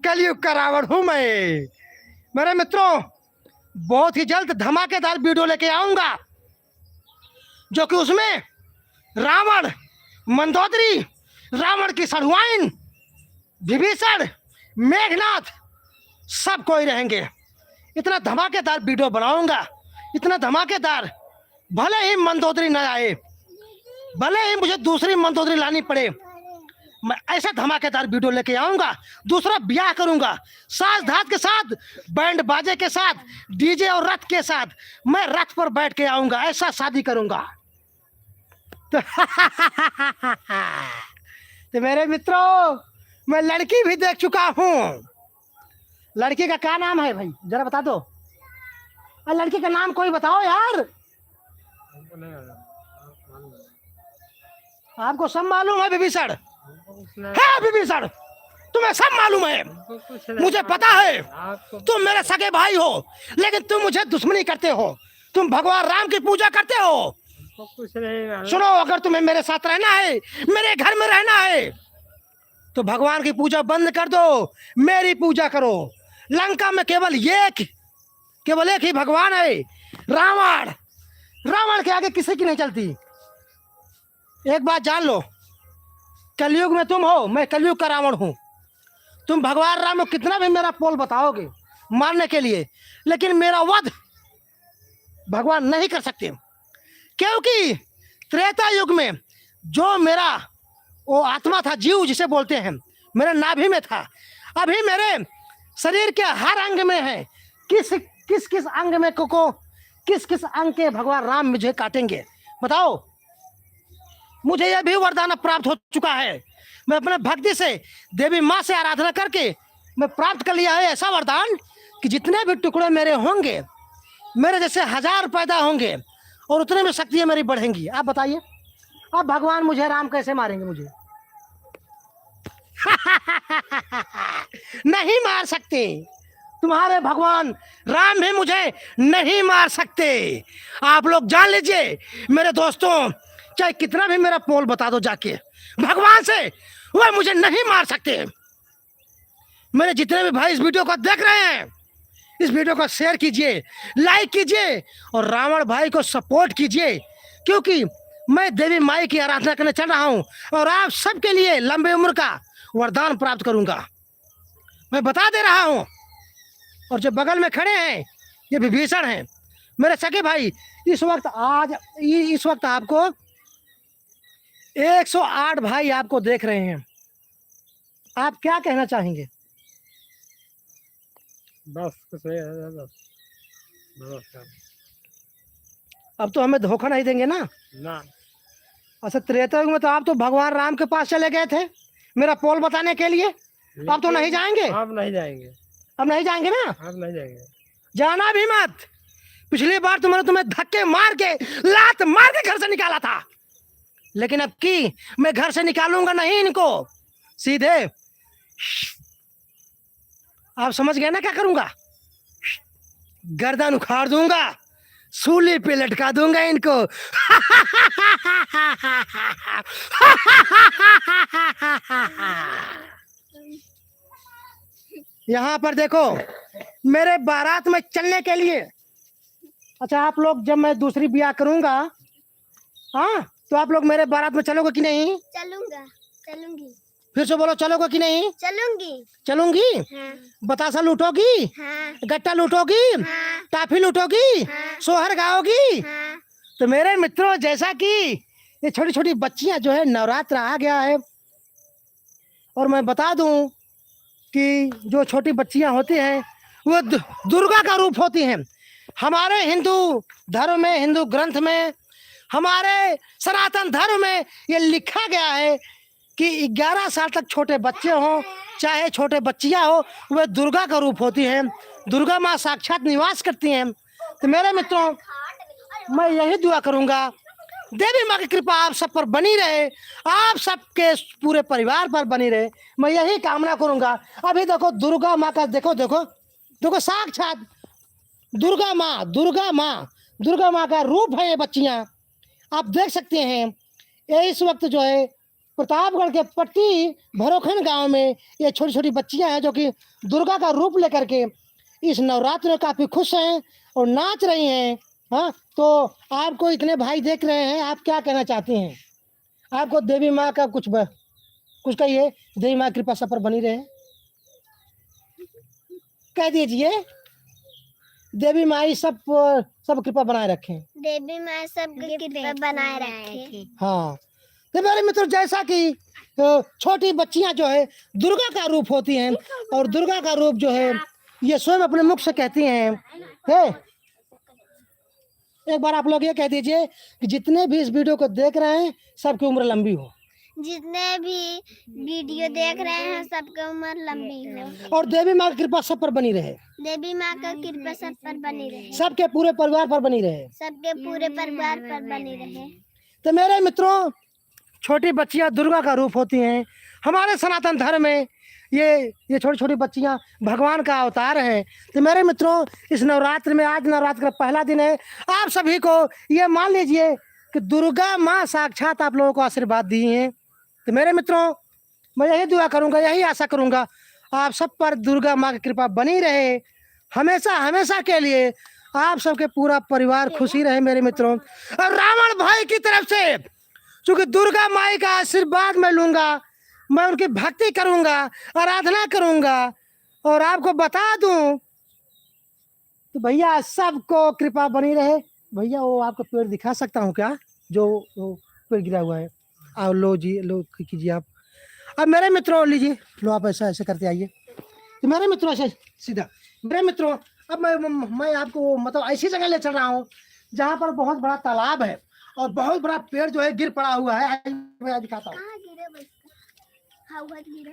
कलयुग का रावण हूँ मैं। मेरे मित्रों, बहुत ही जल्द धमाकेदार वीडियो लेके आऊंगा, जो कि उसमें रावण, मंदोदरी, रावण की सढ़ुआइन, विभीषण, मेघनाथ, सब कोई रहेंगे। इतना धमाकेदार वीडियो बनाऊंगा, इतना धमाकेदार, भले ही मंदोदरी न आए, भले ही मुझे दूसरी मंदोदरी लानी पड़े, मैं ऐसा धमाकेदार वीडियो लेके आऊंगा। दूसरा ब्याह करूंगा, साज धाज के साथ, बैंड बाजे के साथ, डीजे और रथ के साथ। मैं रथ पर बैठ के आऊंगा, ऐसा शादी करूंगा। तो, तो मेरे मित्रों, मैं लड़की भी देख चुका हूँ। लड़की का क्या नाम है भाई, जरा बता दो। अरे, लड़की का नाम कोई बताओ यार। हमको नहीं मालूम। आप मालूम है? आपको सब मालूम है विभीषण? हमको कुछ नहीं। है विभीषण, तुम्हें सब मालूम है। हमको कुछ नहीं मुझे मालूम। पता है, आपको तुम मेरे सगे भाई हो, लेकिन तुम मुझे दुश्मनी करते हो। तुम भगवान राम की पूजा करते हो। हमको कुछ नहीं मालूम। सुनो, अगर तुम्हें मेरे साथ रहना है, मेरे घर में रहना है, तो भगवान की पूजा बंद कर दो, मेरी पूजा करो। लंका में केवल एक, केवल एक ही भगवान है, रावण। रावण के आगे किसी की नहीं चलती। एक बात जान लो, कलयुग में तुम हो, मैं कलयुग का रावण हूँ। तुम भगवान राम को कितना भी मेरा पोल बताओगे मारने के लिए, लेकिन मेरा वध भगवान नहीं कर सकते, क्योंकि त्रेता युग में जो मेरा वो आत्मा था, जीव जिसे बोलते हैं, मेरे नाभि में था, अभी मेरे शरीर के हर अंग में है। किस, किस, किस अंग में को, को, किस, किस अंग के भगवान राम मुझे काटेंगे, बताओ? मुझे यह भी वरदान अब प्राप्त हो चुका है। मैं अपने भक्ति से देवी माँ से आराधना करके मैं प्राप्त कर लिया है ऐसा वरदान कि जितने भी टुकड़े मेरे होंगे, मेरे जैसे हजार पैदा होंगे और उतने में शक्तियाँ मेरी बढ़ेंगी। आप बताइए, अब भगवान मुझे, राम कैसे मारेंगे मुझे? नहीं मार सकते। तुम्हारे भगवान राम भी मुझे नहीं मार सकते। आप लोग जान लीजिए मेरे दोस्तों, चाहे कितना भी मेरा पोल बता दो जाके भगवान से, वह मुझे नहीं मार सकते। मेरे जितने भी भाई इस वीडियो को देख रहे हैं, इस वीडियो को शेयर कीजिए, लाइक कीजिए और रावण भाई को सपोर्ट कीजिए, क्योंकि मैं देवी माई की आराधना करने चल रहा हूँ और आप सबके लिए लंबी उम्र का वरदान प्राप्त करूँगा, मैं बता दे रहा हूँ। और जो बगल में खड़े हैं, ये विभीषण हैं, मेरे सगे भाई। इस वक्त आज, इ-, इस वक्त आपको एक सौ आठ भाई आपको देख रहे हैं, आप क्या कहना चाहेंगे? बस कुछ नहीं है, बस। नमस्कार। अब तो हमें धोखा नहीं देंगे ना? ना। अच्छा, त्रेता युग में तो आप तो भगवान राम के पास चले गए थे मेरा पोल बताने के लिए, अब तो नहीं लेकिन जाएंगे? अब नहीं जाएंगे। अब नहीं जाएंगे ना? अब नहीं जाएंगे। जाना भी मत। पिछली बार तो मैंने तुम्हें धक्के मार के, लात मार के घर से निकाला था, लेकिन अब की मैं घर से निकालूंगा नहीं इनको, सीधे। आप समझ गए ना क्या करूंगा? गर्दन उखाड़ दूंगा, सूली पे लटका दूंगा इनको। यहाँ पर देखो, मेरे बारात में चलने के लिए, अच्छा, आप लोग, जब मैं दूसरी ब्याह करूंगा, हाँ, तो आप लोग मेरे बारात में चलोगे कि नहीं? चलूंगा। चलूंगी। फिर से बोलो, चलोगे कि नहीं? चलूंगी। चलूंगी? हाँ। बतासा लूटोगी? हाँ। गट्टा लूटोगी? हाँ। टाफी लूटोगी? हाँ। सोहर गाओगी? हाँ। तो मेरे मित्रों, जैसा कि ये छोटी छोटी बच्चियां जो है, नवरात्र आ गया है, और मैं बता दूं कि जो छोटी बच्चियां होती हैं, वो दु-, दुर्गा का रूप होती हैं। हमारे हिंदू धर्म में, हिंदू ग्रंथ में, हमारे सनातन धर्म में ये लिखा गया है कि ग्यारह साल तक छोटे बच्चे हों, चाहे छोटे बच्चियां हो, वे दुर्गा का रूप होती हैं। दुर्गा माँ साक्षात निवास करती हैं। तो मेरे मित्रों, मैं यही दुआ करूंगा, देवी माँ की कृपा आप सब पर बनी रहे, आप सबके पूरे परिवार पर बनी रहे, मैं यही कामना करूंगा। अभी देखो, दुर्गा माँ का देखो, देखो, देखो, साक्षात दुर्गा माँ, दुर्गा माँ, दुर्गा माँ का रूप है ये बच्चियाँ। आप देख सकते हैं, ये इस वक्त जो है, प्रतापगढ़ के पट्टी भरोखन गांव में ये छोटी छोटी बच्चियां हैं, जो कि दुर्गा का रूप लेकर के इस नवरात्र में काफी खुश हैं और नाच रही हैं। हाँ, तो आपको इतने भाई देख रहे हैं, आप क्या कहना चाहती हैं? आपको देवी माँ का कुछ ब-, कुछ कहिए, देवी माँ की कृपा सब पर बनी रहे। कह दीजिए, देवी माई सब, सब कृपा बनाए रखें। देवी माई सब कृपा बनाए रखें। हाँ, तो मेरे मित्र, जैसा कि, अ, छोटी बच्चियां जो है, दुर्गा का रूप होती हैं, और दुर्गा का रूप जो है, ये स्वयं अपने मुख से कहती हैं। हे, एक बार आप लोग ये कह दीजिए कि जितने भी इस वीडियो को देख रहे हैं, सबकी उम्र लंबी हो। जितने भी वीडियो देख रहे हैं, सबकी उम्र लंबी हो। और देवी माँ की कृपा सब पर बनी रहे। देवी माँ का कृपा सब पर बनी रहे। सबके पूरे परिवार पर बनी रहे। सबके पूरे परिवार पर बनी रहे। तो मेरे मित्रों, छोटी बच्चियां दुर्गा का रूप होती हैं। हमारे सनातन धर्म में ये, ये छोटी छोटी बच्चियां भगवान का अवतार हैं। तो मेरे मित्रों, इस नवरात्र में, आज नवरात्र का पहला दिन है, आप सभी को ये मान लीजिए कि दुर्गा माँ साक्षात आप लोगों को आशीर्वाद दी हैं। तो मेरे मित्रों, मैं यही दुआ करूंगा, यही आशा करूंगा, आप सब पर दुर्गा माँ की कृपा बनी रहे, हमेशा, हमेशा के लिए आप सबके पूरा परिवार खुशी रहे मेरे मित्रों। और रावण भाई की तरफ से, चूंकि दुर्गा माई का आशीर्वाद मैं लूंगा, मैं उनकी भक्ति करूंगा, आराधना करूंगा। और आपको बता दूं, तो भैया, सबको कृपा बनी रहे। भैया, वो आपको पेड़ दिखा सकता हूँ क्या, जो वो पेड़ गिरा हुआ है? आओ, लो जी, लो, की-, कीजिए आप। अब मेरे मित्रों, लीजिए, लो, आप ऐसा, ऐसे करते आइए। तो मेरे मित्रों, ऐसे सीधा, मेरे मित्रों, अब मैं, मैं, मैं आपको, मतलब, ऐसी जगह ले चल रहा हूँ, जहाँ पर बहुत बड़ा तालाब है और बहुत बड़ा पेड़ जो है, गिर पड़ा हुआ है। आइए, मैं दिखाता हूँ। कहाँ गिरे बस? हाँ, उधर गिरे।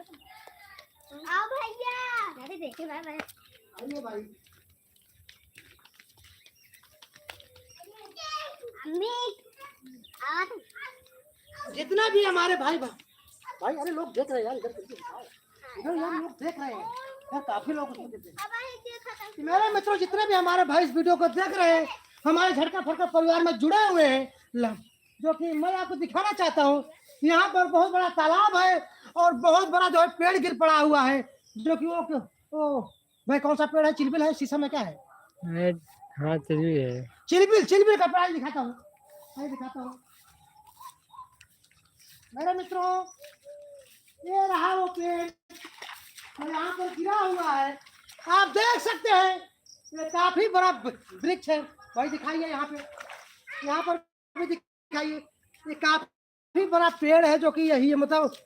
आओ भैया। अरे, देखे भाई, भाई। आइए भाई। अम्मी, आ। जितना भी हमारे भाई, भाई, भाई, अरे, लोग देख रहे हैं यार, इधर करके दिखाओ। इधर यार, लोग देख रहे हैं यार, काफी लोग उसको देख रहे हैं। अब आइए, देखो तो। मेरे मित्रों, जितने भी हमारे भाई इस वीडियो को देख रहे हैं, हमारे झटका फटका परिवार में जुड़े हुए हैं, ल-, जो कि मैं आपको दिखाना चाहता हूँ, यहाँ पर बहुत बड़ा तालाब है और बहुत बड़ा जो है पेड़ गिर पड़ा हुआ है, जो कि वो, वो भाई, कौन सा पेड़ है? चिलबिल है, शीशम है, क्या है? अरे, हाँ, चिलबिल है। चिलबिल, चिलबिल का पेड़ दिखाता हूँ, मैं दिखाता हूँ। मेरे मित्रों, ये रहा वो पेड़, जो यहाँ पर गिरा हुआ है। आप देख सकते हैं, ये काफी बड़ा ब-, वृक्ष है। भाई, दिखाइए यहाँ पे, यहाँ पर भी दिखाइए। ये काफी बड़ा पेड़ है, जो कि यही है, मतलब,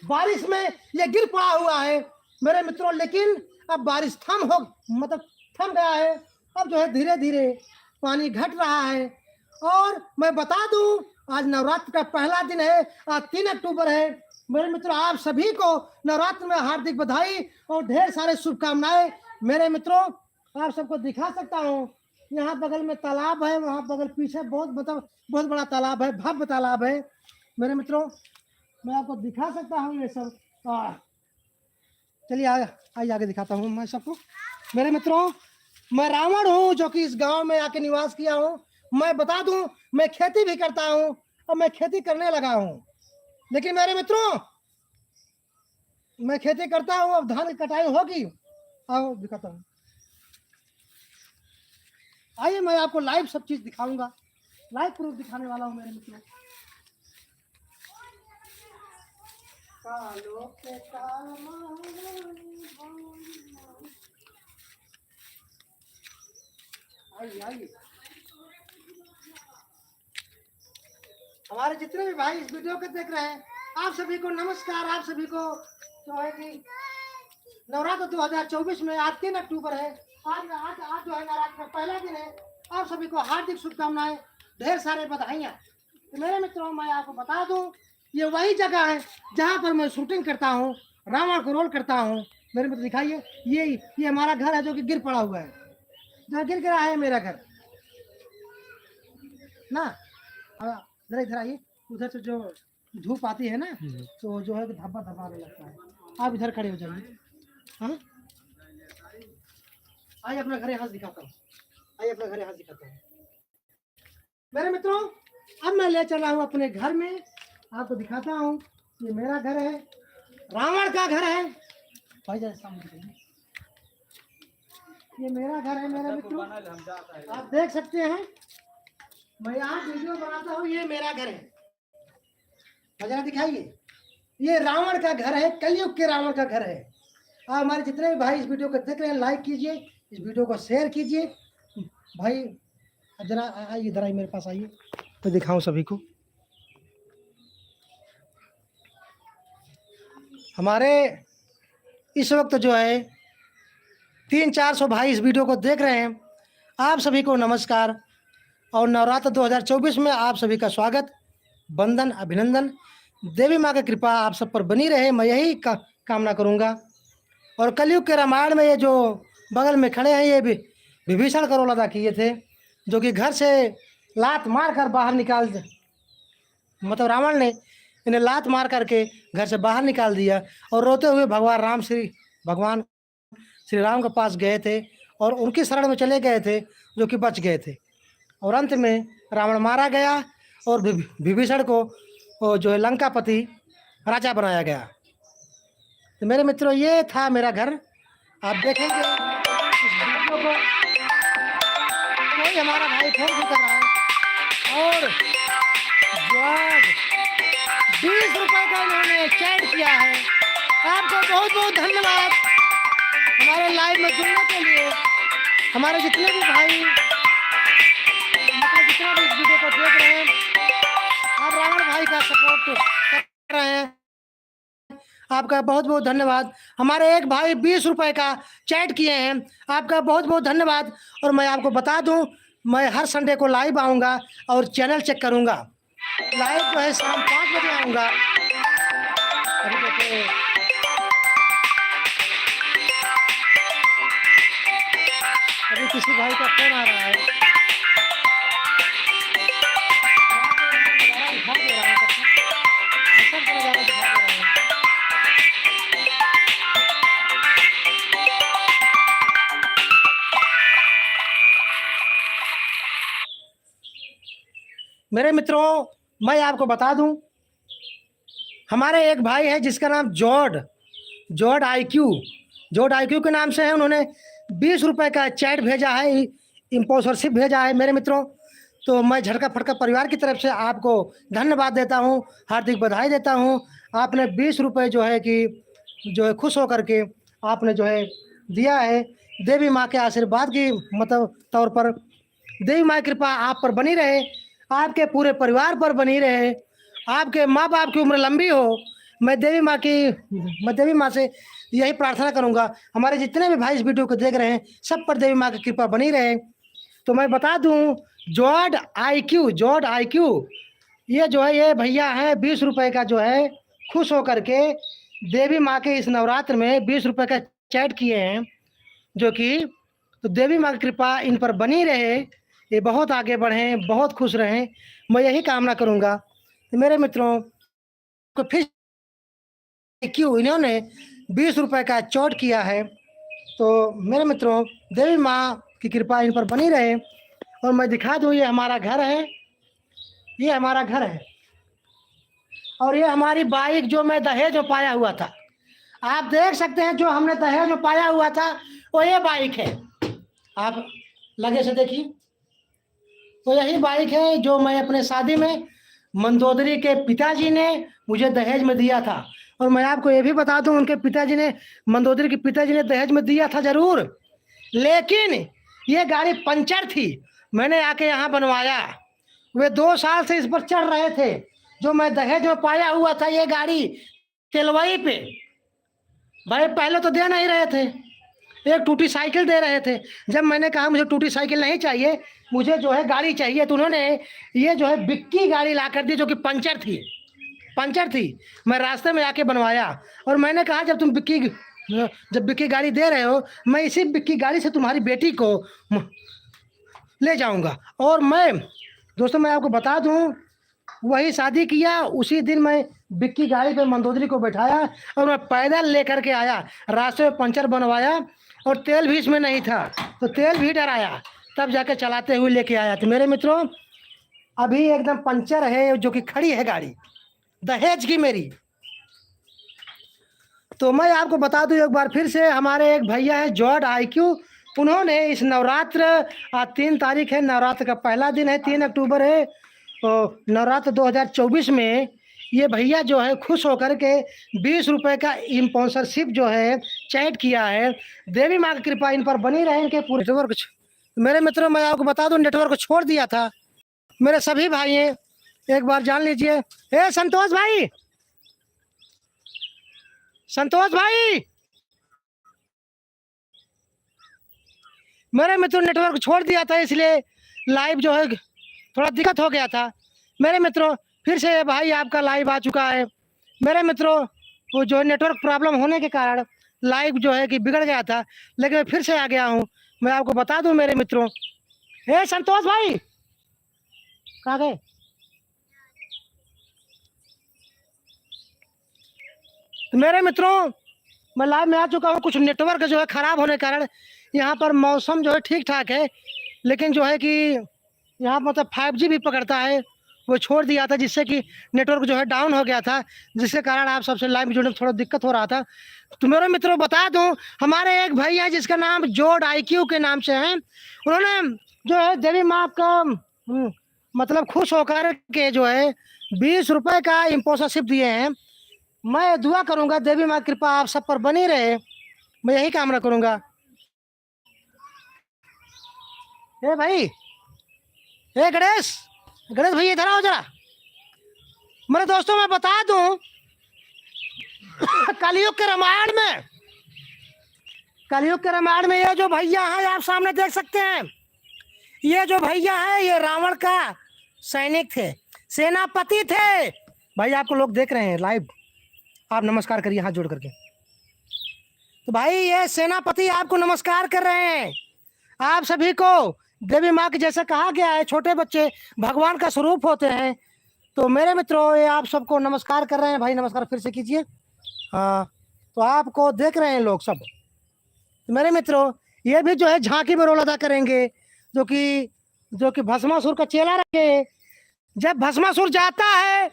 बारिश में ये गिर पड़ा हुआ है मेरे मित्रों। लेकिन अब बारिश थम हो, मतलब, थम गया है। अब जो है, धीरे धीरे पानी घट रहा है। और मैं बता दूं, आज नवरात्र का पहला दिन है, आज तीन अक्टूबर है। मेरे मित्रों, आप सभी को नवरात्र में हार्दिक बधाई और ढेर सारे शुभकामनाएं। मेरे मित्रों, आप सबको दिखा सकता हूँ, यहाँ बगल में तालाब है, वहाँ बगल पीछे बहुत, मतलब, बहुत बड़ा तालाब है, भव्य तालाब है। मेरे मित्रों, मैं आपको दिखा सकता हूँ ये सब। आ, चलिए, आ, आइए, आगे दिखाता हूँ मैं सबको। मेरे मित्रों, मैं रावण हूँ, जो कि इस गांव में आके निवास किया हूँ। मैं बता दूं, मैं खेती भी करता हूँ और मैं खेती करने लगा हूँ। लेकिन मेरे मित्रों, मैं खेती करता हूँ, अब धान की कटाई होगी, आओ, दिखाता हूँ। आइए, मैं आपको लाइव सब चीज दिखाऊंगा, लाइव प्रूफ दिखाने वाला हूँ मेरे मित्रों। कालो के काल, आइए, आइए। हमारे जितने भी भाई इस वीडियो को देख रहे हैं, आप सभी को नमस्कार। आप सभी को जो है कि नवरात्र दो हज़ार चउबीस में आज तीन अक्टूबर है, आज आज आज जो है नवरात्र का पहला दिन है। आप सभी को हार्दिक शुभकामनाएं, ढेर सारे बधाइयाँ। तो मेरे मित्रों, मैं आपको बता दूं, ये वही जगह है जहाँ पर मैं शूटिंग करता हूँ, रावण को रोल करता हूँ। मेरे मित्र, दिखाइए, ये ये हमारा घर है जो कि गिर पड़ा हुआ है, जो गिर गिरा है मेरा घर ना। अब जरा इधर आइए, उधर से जो धूप आती है ना, हम्म। तो जो है कि धब्बा धब्बा आने लगता है। आप इधर खड़े हो जाइए। हाँ, आइए, अपना घर यहाँ से दिखाता हूँ। आइए, अपना घर यहाँ से दिखाता हूँ। मेरे मित्रों, अब मैं ले चला हूँ अपने घर में, आपको दिखाता हूँ। ये मेरा घर है, रावण का घर है। भाई, जरा सामने दिखाइए। ये मेरा घर है मेरे मित्रों, आप देख सकते हैं। मैं यहाँ वीडियो बनाता हूँ, ये मेरा घर है। जरा दिखाइए, ये रावण का घर है, कलयुग के रावण का घर है। आप हमारे जितने भी भाई इस वीडियो को देख रहे हैं, लाइक कीजिए, इस वीडियो को शेयर कीजिए। भाई, जरा आ- आइए, इधर आइए, मेरे पास आइए, तो दिखाऊं सभी को। हमारे इस वक्त जो है तीन चार सौ भाई इस वीडियो को देख रहे हैं, आप सभी को नमस्कार और नवरात्र दो हज़ार चउबीस में आप सभी का स्वागत, वंदन, अभिनंदन। देवी माँ की कृपा आप सब पर बनी रहे, मैं यही का, कामना करूँगा। और कलयुग के रामायण में ये जो बगल में खड़े हैं, ये भी विभीषण का रोल अदा किए थे, जो कि घर से लात मार कर बाहर निकाल, मतलब रावण ने इन्हें लात मार करके घर से बाहर निकाल दिया और रोते हुए भगवान राम श्री भगवान श्री राम के पास गए थे और उनकी शरण में चले गए थे, जो कि बच गए थे। और अंत में रावण मारा गया और विभ-, विभीषण को, वो जो है, लंकापति राजा बनाया गया। तो मेरे मित्रों, ये था मेरा घर। आप देखेंगे इस वीडियो को, कोई हमारा भाई फोन नहीं कर रहा है। और जो आज बीस रुपए का इन्होंने चैट किया है, आपको बहुत बहुत धन्यवाद हमारे लाइव में जुड़ने के लिए। हमारे जितने भी भाई, मतलब, जितना भी इस वीडियो को देख रहे हैं, आप रावण भाई का सपोर्ट कर रहे हैं, आपका बहुत बहुत धन्यवाद। हमारे एक भाई बीस रुपए का चैट किए हैं, आपका बहुत बहुत धन्यवाद। और मैं आपको बता दूं, मैं हर संडे को लाइव आऊँगा और चैनल चेक करूँगा। लाइव जो है शाम पाँच बजे आऊँगा। अभी देखो, अभी किसी भाई का फोन आ रहा है। मेरे मित्रों, मैं आपको बता दूं, हमारे एक भाई है जिसका नाम जॉर्ड, जॉर्ड आईक्यू, जॉर्ड आईक्यू के नाम से है। उन्होंने बीस रुपए का चैट भेजा है, स्पॉन्सरशिप भेजा है। मेरे मित्रों, तो मैं झटका फटका परिवार की तरफ से आपको धन्यवाद देता हूँ, हार्दिक बधाई देता हूँ। आपने बीस रुपए जो है कि, जो है, खुश होकर के आपने जो है दिया है। देवी माँ के आशीर्वाद की, मतलब, तौर पर देवी माँ की कृपा आप पर बनी रहे, आपके पूरे परिवार पर बनी रहे, आपके माँ बाप की उम्र लंबी हो। मैं देवी माँ की, मैं देवी माँ से यही प्रार्थना करूँगा, हमारे जितने भी भाई इस वीडियो को देख रहे हैं, सब पर देवी माँ की कृपा बनी रहे। तो मैं बता दूँ, जॉर्ड आईक्यू, जॉर्ड आईक्यू, ये जो है, ये भैया हैं, बीस रुपए का जो है, खुश होकर के देवी माँ के इस नवरात्र में बीस रुपए का चैट किए हैं, जो कि, तो देवी माँ की कृपा इन पर बनी रहे, ये बहुत आगे बढ़ें, बहुत खुश रहें, मैं यही कामना करूँगा। तो मेरे मित्रों, को फिर क्यों इन्होंने बीस रुपए का चैट किया है, तो मेरे मित्रों, देवी माँ की कृपा इन पर बनी रहे। और मैं दिखा दूँ, ये हमारा घर है, ये हमारा घर है। और ये हमारी बाइक जो मैं दहेज में पाया हुआ था, आप देख सकते हैं, जो हमने दहेज में पाया हुआ था, वो ये बाइक है। आप लगे से देखिए, तो यही बाइक है जो मैं अपने शादी में, मंदोदरी के पिताजी ने मुझे दहेज में दिया था। और मैं आपको ये भी बता दूं, उनके पिताजी ने, मंदोदरी के पिताजी ने दहेज में दिया था जरूर, लेकिन ये गाड़ी पंचर थी, मैंने आके यहाँ बनवाया। वे दो साल से इस पर चढ़ रहे थे। जो मैं दहेज में पाया हुआ था ये गाड़ी, तेलवई पे, भाई, पहले तो दे नहीं रहे थे, एक टूटी साइकिल दे रहे थे। जब मैंने कहा, "मुझे टूटी साइकिल नहीं चाहिए, मुझे जो है गाड़ी चाहिए," तो उन्होंने ये जो है बिक्की गाड़ी ला कर दी, जो कि पंचर थी, पंचर थी। मैं रास्ते में आके बनवाया और मैंने कहा, "जब तुम बिक्की, जब बिक्की गाड़ी दे रहे हो, मैं इसी बिक्की गाड़ी से तुम्हारी बेटी को म-, ले जाऊंगा।" और मैं, दोस्तों, मैं आपको बता दूं, वही शादी किया, उसी दिन मैं बिक्की गाड़ी पे मंदोदरी को बैठाया और मैं पैदल लेकर के आया। रास्ते में पंचर बनवाया और तेल भी इसमें नहीं था, तो तेल भी डराया, तब जाके चलाते हुए लेके आया। तो मेरे मित्रों, अभी एकदम पंचर है, जो कि खड़ी है गाड़ी, दहेज की मेरी। तो मैं आपको बता दूं एक बार फिर से, हमारे एक भैया हैं जॉर्ज आईक्यू, उन्होंने इस नवरात्र, आज तीन तारीख है, नवरात्र का पहला दिन है, तीन अक्टूबर है, तो नवरात्र दो हज़ार चउबीस में ये भैया जो है खुश होकर के बीस रुपए का स्पॉन्सरशिप जो है चैट किया है। देवी माँ की कृपा इन पर बनी रहे, इनके पूरे नेटवर्क छ-, मेरे मित्रों, मैं आपको बता दूं, नेटवर्क छोड़ दिया था। मेरे सभी भाई हैं, एक बार जान लीजिए। ए संतोष भाई, संतोष भाई, मेरे मित्रों, नेटवर्क छोड़ दिया था, इसलिए लाइव जो है थोड़ा दिक्कत हो गया था। मेरे मित्रों, फिर से ये भाई आपका लाइव आ चुका है। मेरे मित्रों, वो जो है नेटवर्क प्रॉब्लम होने के कारण लाइव जो है कि बिगड़ गया था, लेकिन मैं फिर से आ गया हूँ। मैं आपको बता दूं मेरे मित्रों, ए संतोष भाई, कहाँ गए? तो मेरे मित्रों, मैं लाइव में आ चुका हूँ। कुछ नेटवर्क जो है खराब होने के कारण यहाँ पर मौसम जो है ठीक ठाक है, लेकिन जो है कि यहाँ मतलब फ़ाइव जी भी पकड़ता है, वो छोड़ दिया था, जिससे कि नेटवर्क जो है डाउन हो गया था, जिसके कारण आप सबसे लाइव जुड़ने में थोड़ा दिक्कत हो रहा था। तो मेरे मित्रों, बता दूं, हमारे एक भाई हैं जिसका नाम जॉर्ज आईक्यू के नाम से है, उन्होंने जो है देवी माँ का, हम्म, मतलब खुश होकर के जो है बीस रुपए का स्पॉन्सरशिप दिए हैं। मैं दुआ करूंगा देवी माँ की कृपा आप सब पर बनी रहे, मैं यही कामना करूंगा। ए भाई, ए गणेश, गणेश भैया इधर आओ जरा। मेरे दोस्तों, मैं बता दूं, कलयुग के रामायण में, कलयुग के रामायण में ये जो भैया हैं, आप सामने देख सकते हैं, ये जो भैया हैं, ये रावण का सैनिक थे, सेनापति थे। भाई, आपको लोग देख रहे हैं लाइव, आप नमस्कार करिए हाथ जोड़ करके। तो भाई, ये सेनापति आपको नमस्कार कर रहे हैं। आप सभी को देवी माँ के जैसे कहा गया है, छोटे बच्चे भगवान का स्वरूप होते हैं। तो मेरे मित्रों, ये आप सबको नमस्कार कर रहे हैं। भाई, नमस्कार फिर से कीजिए। हाँ, तो आपको देख रहे हैं लोग सब। तो मेरे मित्रों, ये भी जो है झांकी में रोल अदा करेंगे, जो कि, जो कि भस्मासुर का चेला रहे। जब भस्मासुर जाता है,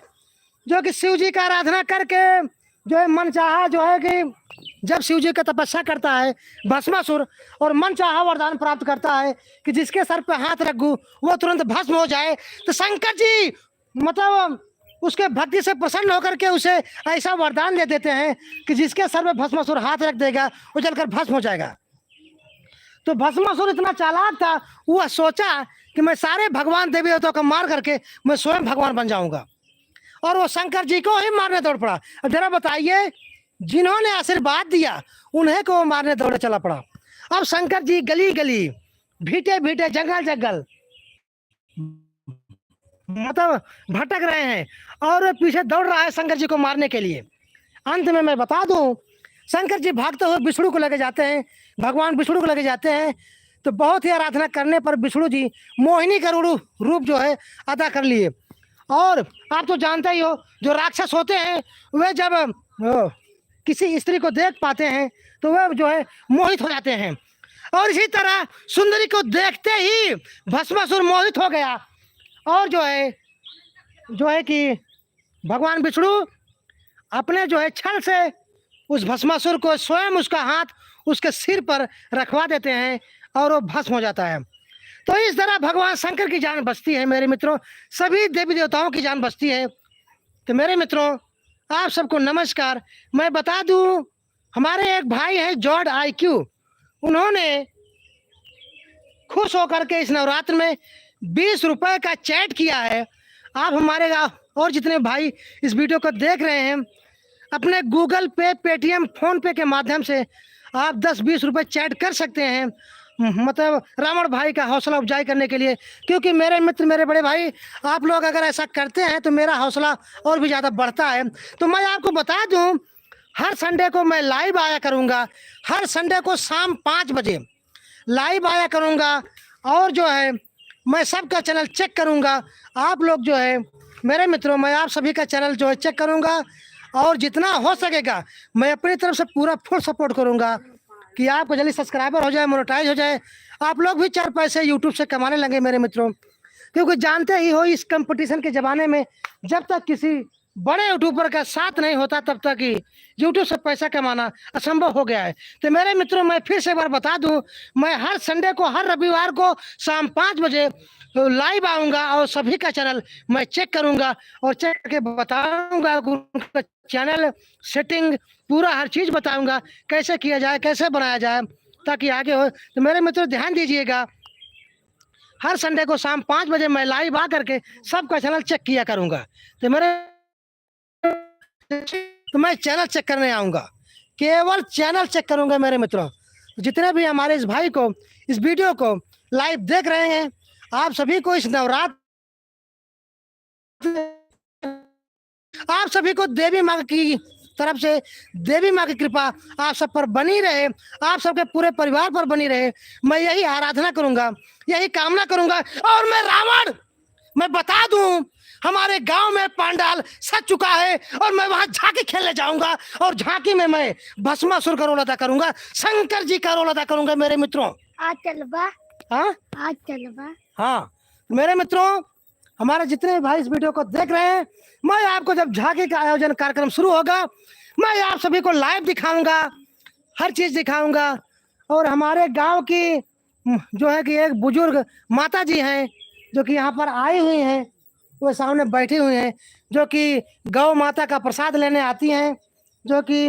जो कि शिव जी का आराधना करके जो है मनचाहा, जो है कि जब शिव जी का तपस्या करता है भस्मासुर और मनचाहा वरदान प्राप्त करता है कि जिसके सर पे हाथ रखूं वो तुरंत भस्म हो जाए, तो शंकर जी मतलब उसके भक्ति से प्रसन्न होकर के उसे ऐसा वरदान दे देते हैं कि जिसके सर पे भस्मासुर हाथ रख देगा, वो जलकर भस्म हो जाएगा। तो भस्मासुर इतना चालाक था, वह सोचा कि मैं सारे भगवान देवी देवताओं को मार करके मैं स्वयं भगवान बन जाऊंगा। और वो शंकर जी को ही मारने दौड़ पड़ा। अब जरा बताइए, जिन्होंने आशीर्वाद दिया, उन्हें को मारने दौड़े चला पड़ा। अब शंकर जी गली गली, भीटे भीटे, जंगल जंगल, मतलब भटक रहे हैं और वे पीछे दौड़ रहा है शंकर जी को मारने के लिए। अंत में मैं बता दूं, शंकर जी भागते हुए विष्णु को लेके जाते हैं, भगवान विष्णु को लेके जाते हैं। तो बहुत ही आराधना करने पर विष्णु जी मोहिनी का रू-, रूप जो है अदा कर लिए। और आप तो जानते ही हो, जो राक्षस होते हैं वे जब, अ, किसी स्त्री को देख पाते हैं तो वे जो है मोहित हो जाते हैं। और इसी तरह सुंदरी को देखते ही भस्मासुर मोहित हो गया और जो है, जो है कि भगवान विष्णु अपने जो है छल से उस भस्मासुर को स्वयं उसका हाथ उसके सिर पर रखवा देते हैं और वो भस्म हो जाता है। तो इस तरह भगवान शंकर की जान बचती है मेरे मित्रों, सभी देवी देवताओं की जान बचती है। तो मेरे मित्रों, आप सबको नमस्कार। मैं बता दूं, हमारे एक भाई हैं जॉर्ज आईक्यू, उन्होंने खुश होकर के इस नवरात्र में बीस रुपए का चैट किया है। आप हमारे गा-, और जितने भाई इस वीडियो को देख रहे हैं, अपने Google Pay, Paytm, PhonePe के माध्यम से आप दस बीस रुपए चैट कर सकते हैं, म-, मतलब रावण भाई का हौसला अफजाई करने के लिए। क्योंकि मेरे मित्र, मेरे बड़े भाई, आप लोग अगर ऐसा करते हैं तो मेरा हौसला और भी ज़्यादा बढ़ता है। तो मैं आपको बता दूं, हर संडे को मैं लाइव आया करूँगा, हर संडे को शाम पाँच बजे लाइव आया करूँगा। और जो है, मैं सबका चैनल चेक करूँगा। आप लोग जो है, मेरे मित्रों, मैं आप सभी का चैनल जो है चेक करूँगा और जितना हो सकेगा मैं अपनी तरफ से पूरा फुल सपोर्ट करूँगा कि आपको जल्दी सब्सक्राइबर हो जाए, मोनेटाइज हो जाए, आप लोग भी चार पैसे यूट्यूब से कमाने लगे मेरे मित्रों। क्योंकि जानते ही हो, इस कंपटीशन के ज़माने में जब तक किसी बड़े यूट्यूबर का साथ नहीं होता तब तक ही यूट्यूब से पैसा कमाना असंभव हो गया है। तो मेरे मित्रों, मैं फिर से एक बार बता दूं, मैं हर संडे को, हर रविवार को शाम पाँच बजे लाइव आऊँगा और सभी का चैनल मैं चेक करूँगा और चेक करके बताऊँगा कि उनका चैनल सेटिंग, पूरा हर चीज़ बताऊँगा, कैसे किया जाए, कैसे बनाया जाए, ताकि आगे हो। तो मेरे मित्रों, ध्यान दीजिएगा, हर संडे को शाम पाँच बजे मैं लाइव आ करके सबका चैनल चेक किया करूँगा। तो मेरे, तो मैं चैनल चेक करने आऊँगा, केवल चैनल चेक करूँगा मेरे मित्रों। जितने भी हमारे इस भाई को, इस वीडियो को लाइव देख रहे हैं, आप सभी को इस नवरात्र, आप सभी को देवी माँ की तरफ से, देवी माँ की कृपा आप सब पर बनी रहे, आप सबके पूरे परिवार पर बनी रहे। मैं यही आराधना करूँगा, यही कामना करूँगा। और मैं रावण, मैं बता दूं, हमारे गांव में पंडाल सज चुका है और मैं वहां झांकी खेलने जाऊंगा और झांकी में मैं भस्मासुर का रोल अदा करूंगा, शंकर जी का रोल अदा करूंगा मेरे मित्रों। आज चलबा। हाँ? आज चलबा। हाँ, मेरे मित्रों, हमारे जितने भी भाई इस वीडियो को देख रहे हैं, मैं आपको जब झांकी का आयोजन कार्यक्रम शुरू होगा, मैं आप सभी को लाइव दिखाऊंगा, हर चीज़ दिखाऊंगा। और हमारे गांव की, म, जो है कि एक बुजुर्ग माता जी हैं, जो कि यहाँ पर आई हुई हैं, वो सामने बैठी हुई हैं, जो कि गौ माता का प्रसाद लेने आती हैं, जो कि,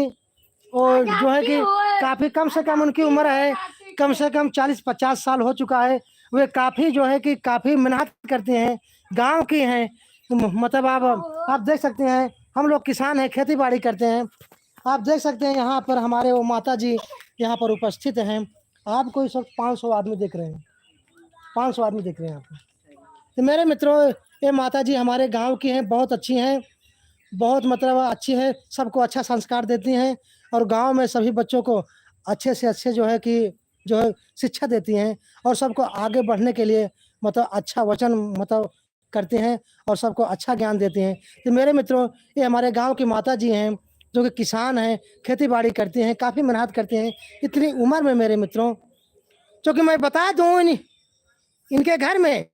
और जो है कि काफ़ी, कम से कम उनकी उम्र है, कम से कम चालीस पचास साल हो चुका है। वे काफ़ी, जो है कि काफ़ी मेहनत करती हैं, गांव की हैं। तो म-, मतलब आप, आप देख सकते हैं, हम लोग किसान हैं, खेती बाड़ी करते हैं। आप देख सकते हैं, यहाँ पर हमारे वो माता जी यहाँ पर उपस्थित हैं। आपको इस वक्त पाँच सौ आदमी देख रहे हैं, पाँच सौ आदमी देख रहे हैं आपको। तो मेरे मित्रों, ये माता जी हमारे गांव की हैं, बहुत अच्छी हैं, बहुत मतलब अच्छी हैं, सबको अच्छा संस्कार देती हैं और गांव में सभी बच्चों को अच्छे से अच्छे, जो है कि, जो है, शिक्षा देती हैं और सबको आगे बढ़ने के लिए, मतलब, अच्छा वचन, मतलब, करती हैं और सबको अच्छा ज्ञान देती हैं। तो मेरे मित्रों, ये हमारे गांव की माता जी हैं, जो कि किसान हैं, खेती बाड़ी करती हैं, काफ़ी मेहनत करती हैं। इतनी उम्र में, मेरे मित्रों, जो कि मैं बता दूं, इन, इनके घर में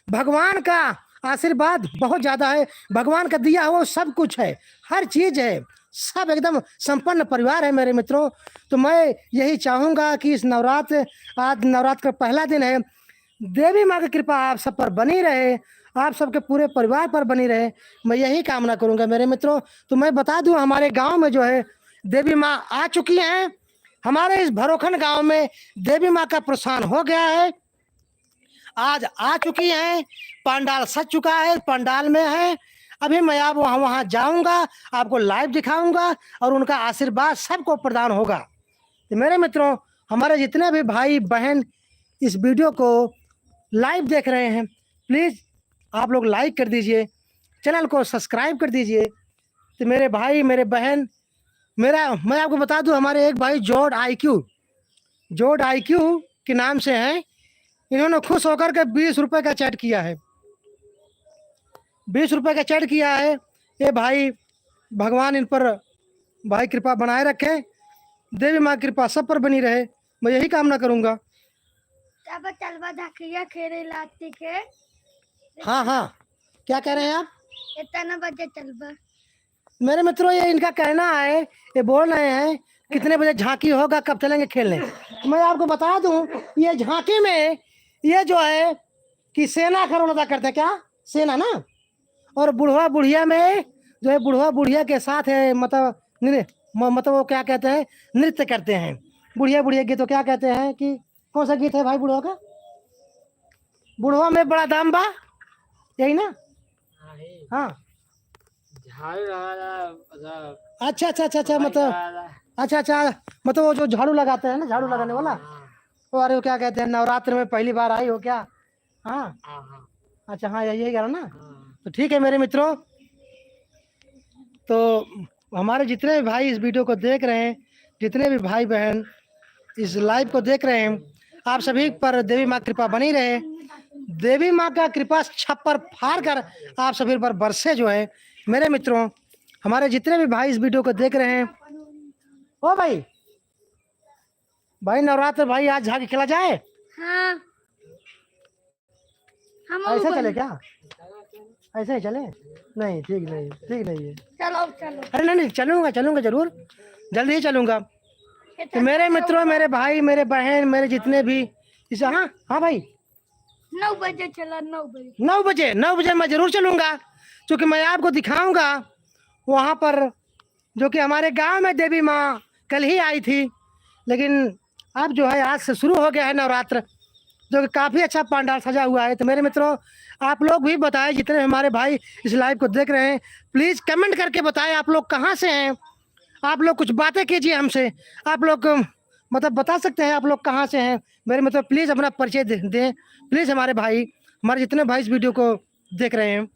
भगवान का आशीर्वाद बहुत ज़्यादा है, भगवान का दिया हुआ सब कुछ है, हर चीज़ है, सब एकदम संपन्न परिवार है मेरे मित्रों। तो मैं यही चाहूँगा कि इस नवरात्र, आज नवरात्र का पहला दिन है, देवी माँ की कृपा आप सब पर बनी रहे, आप सबके पूरे परिवार पर बनी रहे, मैं यही कामना करूँगा मेरे मित्रों। तो मैं बता दूँ, हमारे गांव में जो है देवी माँ आ चुकी हैं, हमारे इस भरोखन गांव में देवी माँ का प्रस्थान हो गया है, आज आ चुकी हैं, पंडाल सज चुका है, पंडाल में हैं। अभी मैं आप वहाँ, वहाँ जाऊँगा, आपको लाइव दिखाऊँगा और उनका आशीर्वाद सबको प्रदान होगा। तो मेरे मित्रों, हमारे जितने भी भाई बहन इस वीडियो को लाइव देख रहे हैं, प्लीज़ आप लोग लाइक कर दीजिए, चैनल को सब्सक्राइब कर दीजिए। तो मेरे भाई, मेरे बहन, मेरा, मैं आपको बता दूं, हमारे एक भाई जॉर्ज आईक्यू, जॉर्ज आईक्यू के नाम से हैं, इन्होंने खुश होकर के बीस रुपए का चैट किया है। बीस रुपए का चैट किया है। ये भाई, भगवान इन पर, भाई, कृपा बनाए रखें, देवी माँ की कृपा सब पर बनी रहे, मैं यही कामना करूँगा। तब चलबा झाकिया खेरे लाती के। हाँ, हाँ, क्या कह रहे हैं आप? इतना बजे चलबा। मेरे मित्रों, ये इनका कहना है, ये बोल रहे हैं कितने बजे झांकी होगा, कब चलेंगे खेलने। मैं आपको बता दूं, ये झांकी में ये जो है कि सेना का रोल अदा करते हैं। क्या? सेना ना। और बुढ़वा बुढ़िया में जो है, बुढ़वा बुढ़िया के साथ है, मतलब नृ-, म-, मतलब वो क्या कहते हैं, नृत्य करते हैं। बुढ़िया बुढ़िया गीत तो क्या कहते हैं कि कौन सा गीत है भाई बुढ़वा का? बुढ़वा में बड़ा दाम बा, यही ना? हाँ, हे। हाँ। झाड़ू लगा रहा, मतलब अच्छा, अच्छा, अच्छा, अच्छा, भाई मतलब, लगा रहा। अच्छा, अच्छा, मतलब वो जो झाड़ू लगाते हैं ना, झाड़ू हाँ, लगाने वाला। हाँ, हाँ। वो, अरे, वो क्या कहते हैं, नवरात्र में पहली बार आई हो क्या? हाँ। हाँ, हाँ। अच्छा, हाँ, यही, यही गाना ना? हाँ। तो ठीक है मेरे मित्रों, तो हमारे जितने भी भाई इस वीडियो को देख रहे हैं, जितने भी भाई बहन इस लाइव को देख रहे हैं, आप सभी पर देवी माँ कृपा बनी रहे। देवी माँ का कृपा छप्पर फाड़ कर आप सभी पर बरसे जो है। मेरे मित्रों, हमारे जितने भी भाई इस वीडियो को देख रहे हैं, ओ भाई, भाई नवरात्र भाई आज झांकी खेला जाए? हाँ। हम ऐसे बोले। चले क्या? ऐसे ही चले? नहीं, ठीक नहीं, ठीक नहीं है। चलो, चलो। अरे नहीं, नहीं, चलूंगा, चलूंगा जरूर, जल्दी ही चलूंगा। ये तो चलो, मेरे चलो। मित्रों, मेरे भाई, मेरे बहन, मेरे जितने भी इसे, हाँ, हाँ भाई। नौ बजे चला, नौ बजे। नौ बजे, नौ बजे मैं जरूर चलूंगा, क्योंकि मैं आपको दिखाऊंगा वहाँ पर जो कि हमारे गांव में देवी माँ कल ही आई थी, लेकिन अब जो है आज से शुरू हो गया है नवरात्र, जो कि काफ़ी अच्छा पंडाल सजा हुआ है। तो मेरे मित्रों, आप लोग भी बताएं, जितने हमारे भाई इस लाइव को देख रहे हैं, प्लीज कमेंट करके बताएं आप लोग कहाँ से हैं, आप लोग कुछ बातें कीजिए हमसे, आप लोग, अम, मतलब बता सकते हैं आप लोग कहाँ से हैं। मेरे मित्रों प्लीज अपना परिचय दे-, दें प्लीज हमारे भाई, हमारे जितने भाई इस वीडियो को देख रहे हैं।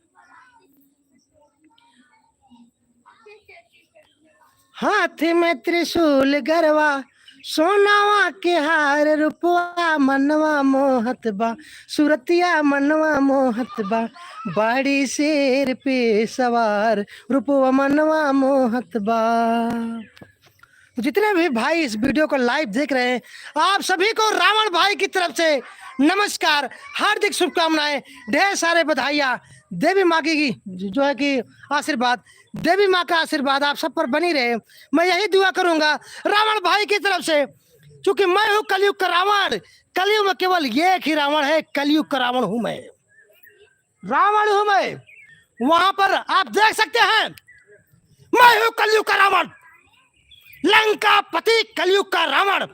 हाथ में त्रिशूल गरवा, सोनावा के हार, रूपवा मनवा मोहत बा, सुरतिया मनवा मोहत बा, बाड़ी शेर पे सवार, रूपवा मनवा मोहत बा। तो जितने भी भाई इस वीडियो को लाइव देख रहे हैं, आप सभी को रावण भाई की तरफ से नमस्कार, हार्दिक शुभकामनाएं, ढेर सारे बधाइयाँ। देवी माँ की जो है कि आशीर्वाद, देवी माँ का आशीर्वाद आप सब पर बनी रहे। मैं यही दुआ करूंगा रावण भाई की तरफ से, क्योंकि मैं हूँ कलयुग का रावण। कलयुग में केवल एक ही रावण है, कलयुग का रावण हूँ मैं, रावण हूँ मैं। वहां पर आप देख सकते हैं, मैं हूँ कलयुग का रावण, लंकापति कलयुग का रावण।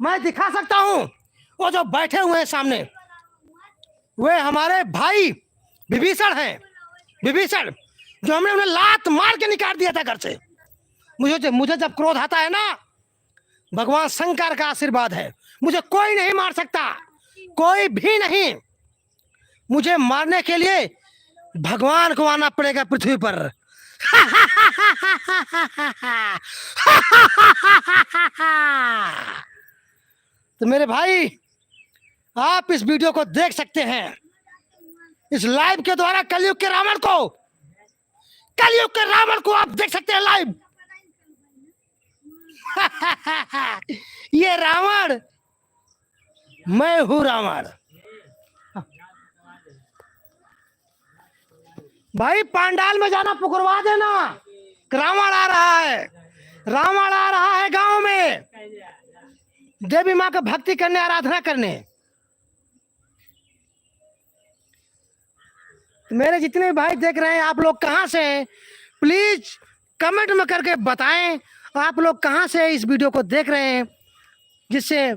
मैं दिखा सकता हूँ, वो जो बैठे हुए हैं सामने, वे हमारे भाई विभीषण हैं। विभीषण, जो हमने उन्हें लात मार के निकाल दिया था घर से। मुझे, मुझे जब क्रोध आता है ना, भगवान शंकर का आशीर्वाद है, मुझे कोई नहीं मार सकता, कोई भी नहीं। मुझे मारने के लिए भगवान को आना पड़ेगा पृथ्वी पर। तो मेरे भाई, आप इस वीडियो को देख सकते हैं, इस लाइव के द्वारा कलयुग के रावण को, कलयुग के रावण को आप देख सकते हैं लाइव। ये रावण, मैं हूं रावण। भाई, पंडाल में जाना पुकरवा देना, रावण आ रहा है, रावण आ रहा है गांव में देवी माँ का भक्ति करने, आराधना करने। तो मेरे जितने भी भाई देख रहे हैं, आप लोग कहाँ से हैं, प्लीज कमेंट में करके बताएं, आप लोग कहाँ से इस वीडियो को देख रहे हैं, जिससे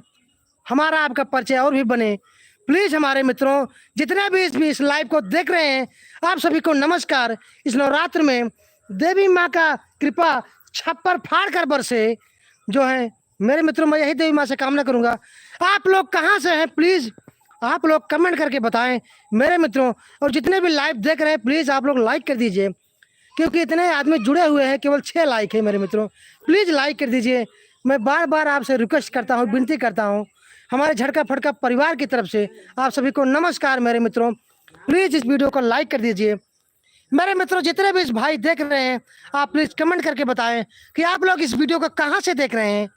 हमारा आपका परिचय और भी बने। प्लीज हमारे मित्रों, जितने भी इस, भी इस लाइव को देख रहे हैं, आप सभी को नमस्कार। इस नवरात्र में देवी माँ का कृपा छप्पर फाड़ कर बरसे, जो है मेरे मित्रों, मैं यही देवी माँ से कामना करूंगा। आप लोग कहाँ से हैं, प्लीज आप लोग कमेंट करके बताएं मेरे मित्रों। और जितने भी लाइव देख रहे हैं, प्लीज आप लोग लाइक कर दीजिए, क्योंकि इतने आदमी जुड़े हुए हैं, केवल छः लाइक है मेरे मित्रों। प्लीज लाइक कर दीजिए। मैं बार बार आपसे रिक्वेस्ट करता हूँ, विनती करता हूँ, हमारे झटका फटका परिवार की तरफ से आप सभी को नमस्कार मेरे मित्रों। प्लीज इस वीडियो को लाइक कर दीजिए। मेरे मित्रों, जितने भी इस भाई देख रहे हैं, आप प्लीज कमेंट करके बताएं कि आप लोग इस वीडियो को कहाँ से देख रहे हैं,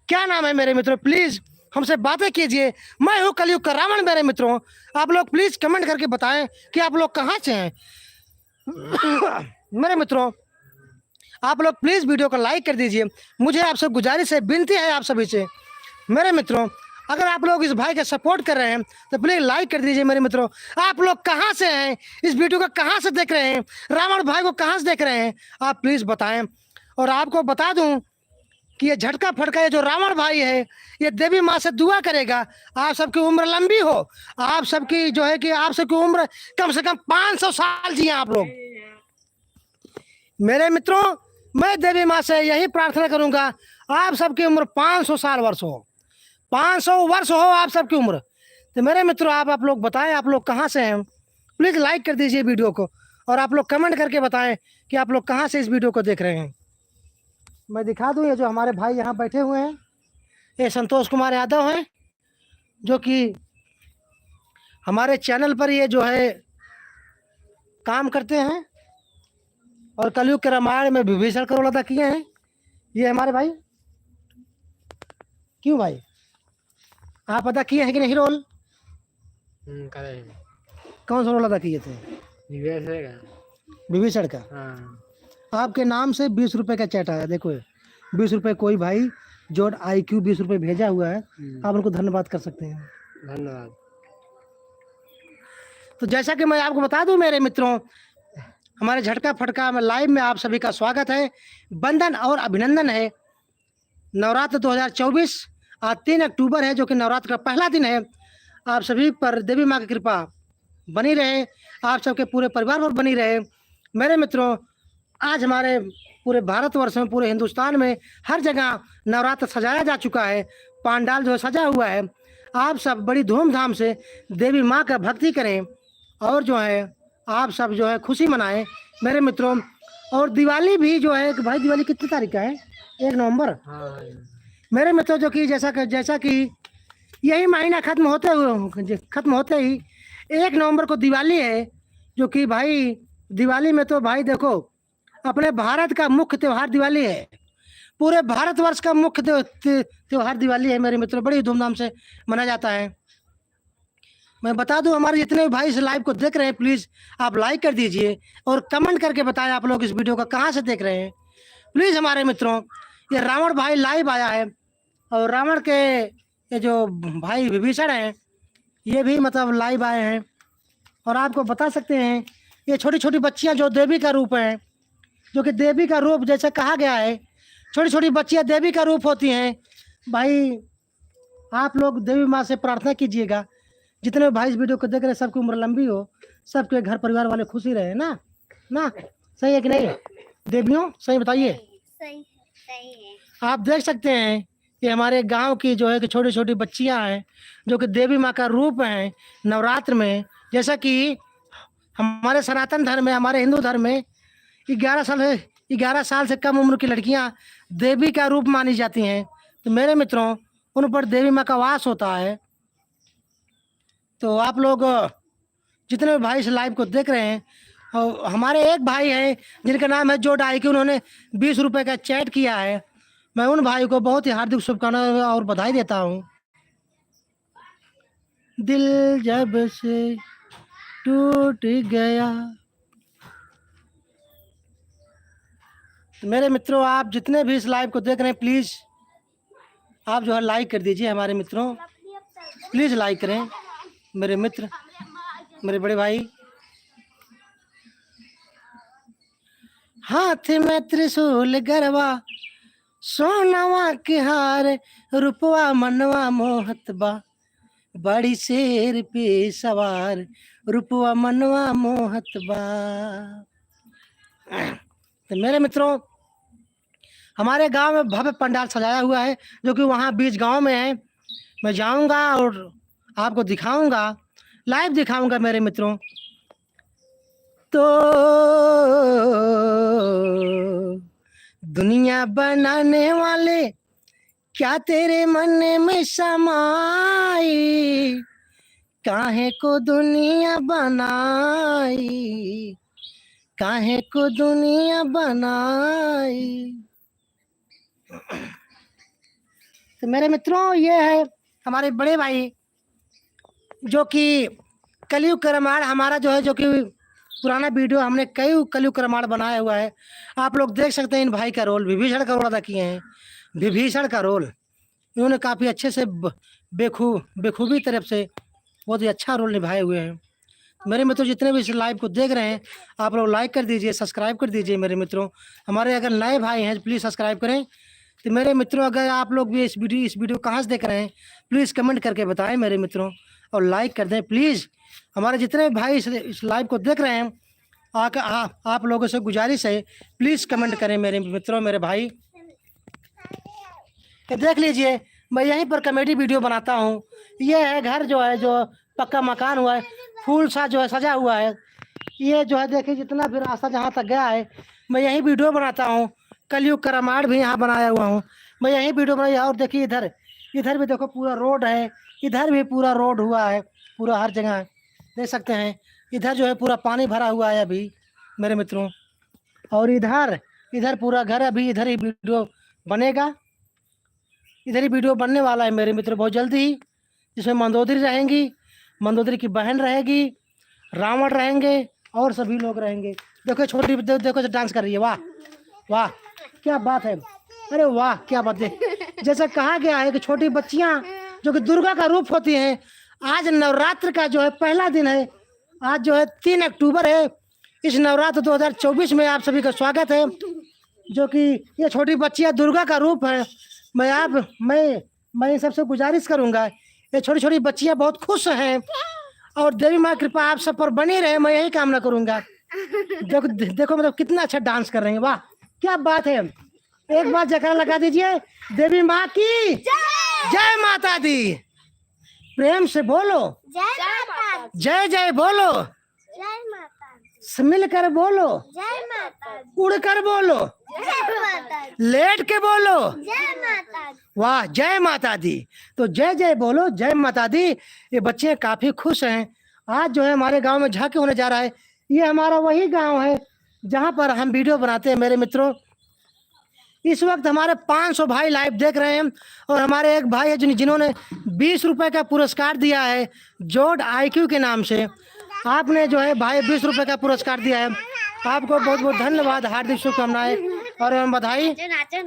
क्या नाम है मेरे मित्रों, प्लीज हमसे बातें कीजिए। मैं हूँ कलयुग का रावण मेरे मित्रों। आप लोग प्लीज कमेंट करके बताएं कि आप लोग कहाँ से हैं। मेरे मित्रों, आप लोग please video को like कर दीजिए। मुझे आपसे गुजारिश है, विनती है आप सभी से। मेरे मित्रों, अगर आप लोग इस भाई का support कर रहे हैं तो please like कर दीजिए। मेरे मित्रों, आप लोग कहाँ से हैं, इस video को कहाँ से देख रहे हैं, रावण भाई को कहाँ से देख रहे हैं, आप please बताएं। और आपको बता दूं कि ये झटका फटका, ये जो रावण भाई है, ये देवी माँ से दुआ करेगा, आप सबकी उम्र लंबी हो, आप सबकी जो है कि आप सबकी उम्र कम से कम पाँच सौ साल जिए आप लोग। मेरे मित्रों, मैं देवी माँ से यही प्रार्थना करूंगा, आप सबकी उम्र पाँच सौ साल वर्ष हो, पाँच सौ वर्ष हो आप सबकी उम्र। तो मेरे मित्रों, आप आप लोग बताएं, आप लोग कहाँ से हैं, please like कर दीजिए video को, और आप लोग comment करके बताएं कि आप लोग कहाँ से इस video को देख रहे हैं। मैं दिखा दूं, ये जो हमारे भाई यहाँ बैठे हुए हैं, ये संतोष कुमार यादव हैं, जो कि हमारे channel पर ये जो है काम करते हैं और कलयुग के रामायण में विभीषण का role अदा किए हैं। ये हमारे भाई, क्यों भाई, आप अदा किए हैं कि नहीं role? हम्म, करे हैं। कौन सा role अदा किए थे? विभीषण का। विभीषण का? हाँ। आपके नाम से बीस रुपए का चेट आया, देखो, बीस रुपए कोई भाई जो IQ बीस रुपए भेजा हुआ है, हम्म। आप उनको धन्यवाद कर सकते हैं। धन्यवाद। तो जैसा कि मैं आपको बता दूं मेरे मित्रों, हमारे झटका फटका में live में आप सभी का स्वागत है, वंदन और अभिनंदन है। नवरात्र दो हज़ार चउबीस, आज तीन अक्टूबर है, जो कि नवरात्र का पहला दिन है। आप सभी पर देवी माँ की कृपा बनी रहे, आप सबके पूरे परिवार पर बनी रहे। मेरे मित्रों, आज हमारे पूरे भारतवर्ष में, पूरे हिंदुस्तान में हर जगह नवरात्र सजाया जा चुका है, पंडाल जो है सजा हुआ है। आप सब बड़ी धूमधाम से देवी माँ का भक्ति करें और जो है आप सब जो है खुशी मनाएं मेरे मित्रों। और दिवाली भी जो है कि भाई, दिवाली कितनी तारीख का है? एक नवंबर। हाँ, हाँ। मेरे मित्रों, जो कि जैसा कि, जैसा कि यही महीना खत्म होते हुए, खत्म होते ही एक नवंबर को दिवाली है, जो कि भाई दिवाली में तो भाई देखो, अपने भारत का मुख्य त्योहार दिवाली है, पूरे भारतवर्ष का मुख्य त्यो-, त्य-, त्योहार दिवाली है मेरे मित्रों, बड़ी धूमधाम से मनाया जाता है। मैं बता दूं, हमारे जितने भी भाई इस live को देख रहे हैं, please आप like कर दीजिए और comment करके बताएं आप लोग इस video को कहाँ से देख रहे हैं। Please हमारे मित्रों, ये रावण भाई live आया है और रावण के ये जो भाई विभीषण हैं, ये भी मतलब live आए हैं और आपको बता सकते हैं, ये छोटी-छोटी बच्चियाँ जो देवी का रूप है, जो कि देवी का रूप जैसे कहा गया है, छोटी-छोटी बच्चियाँ देवी का रूप होती हैं। भाई, आप लोग देवी माँ से प्रार्थना कीजिएगा, जितने भाई इस video को देख रहे हैं, सबकी उम्र लंबी हो, सबके घर परिवार वाले खुशी रहे ना, ना? सही है कि नहीं देवियों? सही बताइए। सही, सही है। आप देख सकते हैं कि हमारे गांव की जो है कि छोटी-छोटी बच्चियां हैं, जो कि देवी माँ का रूप हैं नवरात्र में। जैसा कि हमारे सनातन धर्म में, हमारे हिंदू धर्म में ग्यारह साल से, ग्यारह साल से कम उम्र की लड़कियां देवी का रूप मानी जाती हैं। तो मेरे मित्रों, उन पर देवी माँ का वास होता है। तो आप लोग, अ, जितने भी भाई इस live को देख रहे हैं, और हमारे एक भाई हैं जिनका नाम है जो डाइकी, उन्होंने बीस रुपए का चेट किया है। मैं उन भाई को बहुत ही हार्दिक शुभकामनाएं और बधाई देता हूँ। दिल जब से टूट गया। तो मेरे मित्रों, आप जितने भी इस live को देख रहे हैं, please आप जो है like कर दीजिए हमारे मित्रों, please like करें मेरे मित्र, मेरे बड़े भाई। हाथ में त्रिशूल गरवा, सोनवा के हार, रूपवा मनवा मोहत बा, बड़ी शेर पे सवार, रूपवा मनवा मोहत बा। तो मेरे मित्रों, हमारे गांव में भव्य पंडाल सजाया हुआ है, जो कि वहाँ बीच गांव में है। मैं जाऊंगा और आपको दिखाऊंगा, live दिखाऊंगा मेरे मित्रों। तो दुनिया बनाने वाले, क्या तेरे मन में समाई, काहे को दुनिया बनाई, काहे को दुनिया बनाई। तो मेरे मित्रों, ये है हमारे बड़े भाई, जो कि कलयुग का रामायण हमारा जो है, जो कि पुराना वीडियो हमने कई कलयुग क्रमाण बनाया हुआ है। आप लोग देख सकते हैं इन भाई का रोल, विभीषण का रोल अदा किए हैं, विभीषण का रोल। इन्होंने काफ़ी अच्छे से ब-, बेखू-, बेखूबी तरफ से बहुत ही अच्छा रोल निभाए हुए हैं। मेरे मित्रों, जितने भी इस लाइव को देख रहे हैं, आप लोग लाइक कर दीजिए, सब्सक्राइब कर दीजिए। मेरे मित्रों, हमारे अगर नए भाई हैं, प्लीज सब्सक्राइब करें। तो मेरे मित्रों, अगर आप लोग भी इस वीडियो, इस वीडियो कहाँ से देख रहे हैं, प्लीज कमेंट करके बताएं मेरे मित्रों, और लाइक कर दें प्लीज। हमारे जितने भी भाई इस, इस लाइव को देख रहे हैं, आक-, आ, आप लोगों से गुजारिश है, प्लीज कमेंट करें मेरे मित्रों, मेरे भाई। ये देख लीजिए, मैं यहीं पर कॉमेडी वीडियो बनाता हूँ। ये है घर जो है, जो पक्का मकान हुआ है, फूल सा जो है सजा हुआ है। ये जो है देखिए, जितना भी रास्ता जहाँ तक गया है, मैं यहीं वीडियो बनाता हूँ। कलयुग का रामायण भी यहाँ बनाया हुआ हूँ, मैं यहीं वीडियो बनाया। और देखिए इधर, इधर भी देखो पूरा रोड है, इधर भी पूरा रोड हुआ है, पूरा हर जगह देख सकते हैं। इधर जो है पूरा पानी भरा हुआ है अभी मेरे मित्रों। और इधर, इधर पूरा घर, अभी इधर ही वीडियो बनेगा, इधर ही वीडियो बनने वाला है मेरे मित्रों। बहुत जल्दी ही इसमें मंदोदरी रहेंगी, मंदोदरी की बहन रहेगी, रावण रहेंगे और सभी लोग रहेंगे। देखो छोटी, दे-, देखो जो डांस कर रही है, वाह वाह, क्या बात है, अरे वाह क्या बात है। जैसा कहा गया है कि छोटी बच्चियां जो कि दुर्गा का रूप होती हैं, आज नवरात्र का जो है पहला दिन है, आज जो है तीन अक्टूबर है। इस नवरात्र दो हज़ार चउबीस में आप सभी का स्वागत है, जो कि ये छोटी बच्चियां दुर्गा का रूप है। मैं आप, मैं, मैं इन सबसे गुजारिश करूंगा, ये छोटी छोटी बच्चियां बहुत खुश हैं और देवी माँ की कृपा आप सब पर बनी रहे, मैं यही कामना करूंगा। देखो, दे-, देखो मतलब कितना अच्छा डांस कर रही हैं, वाह क्या बात है। एक बार जयकारा लगा दीजिए, देवी माँ की जय। जय माता दी। प्रेम से बोलो, जय माता दी। जय जय बोलो, जय माता दी। मिलकर बोलो, जय माता दी। उड़कर बोलो, जय माता दी। लेट के बोलो, जय माता दी। वाह, जय माता दी। तो जय जय बोलो, जय माता दी। ये बच्चे काफी खुश हैं। आज जो है हमारे गांव में झांकी होने जा रहा है। ये हमारा वही गांव है जहां पर हम वीडियो बनाते हैं मेरे मित्रों। इस वक्त हमारे पाँच सौ भाई लाइव देख रहे हैं और हमारे एक भाई है जिन-, जिन्होंने बीस रुपए का पुरस्कार दिया है जोड आईक्यू के नाम से। आपने जो है भाई बीस रुपए का पुरस्कार दिया है, आपको बहुत बहुत धन्यवाद, हार्दिक शुभकामनाएं और एवं बधाई।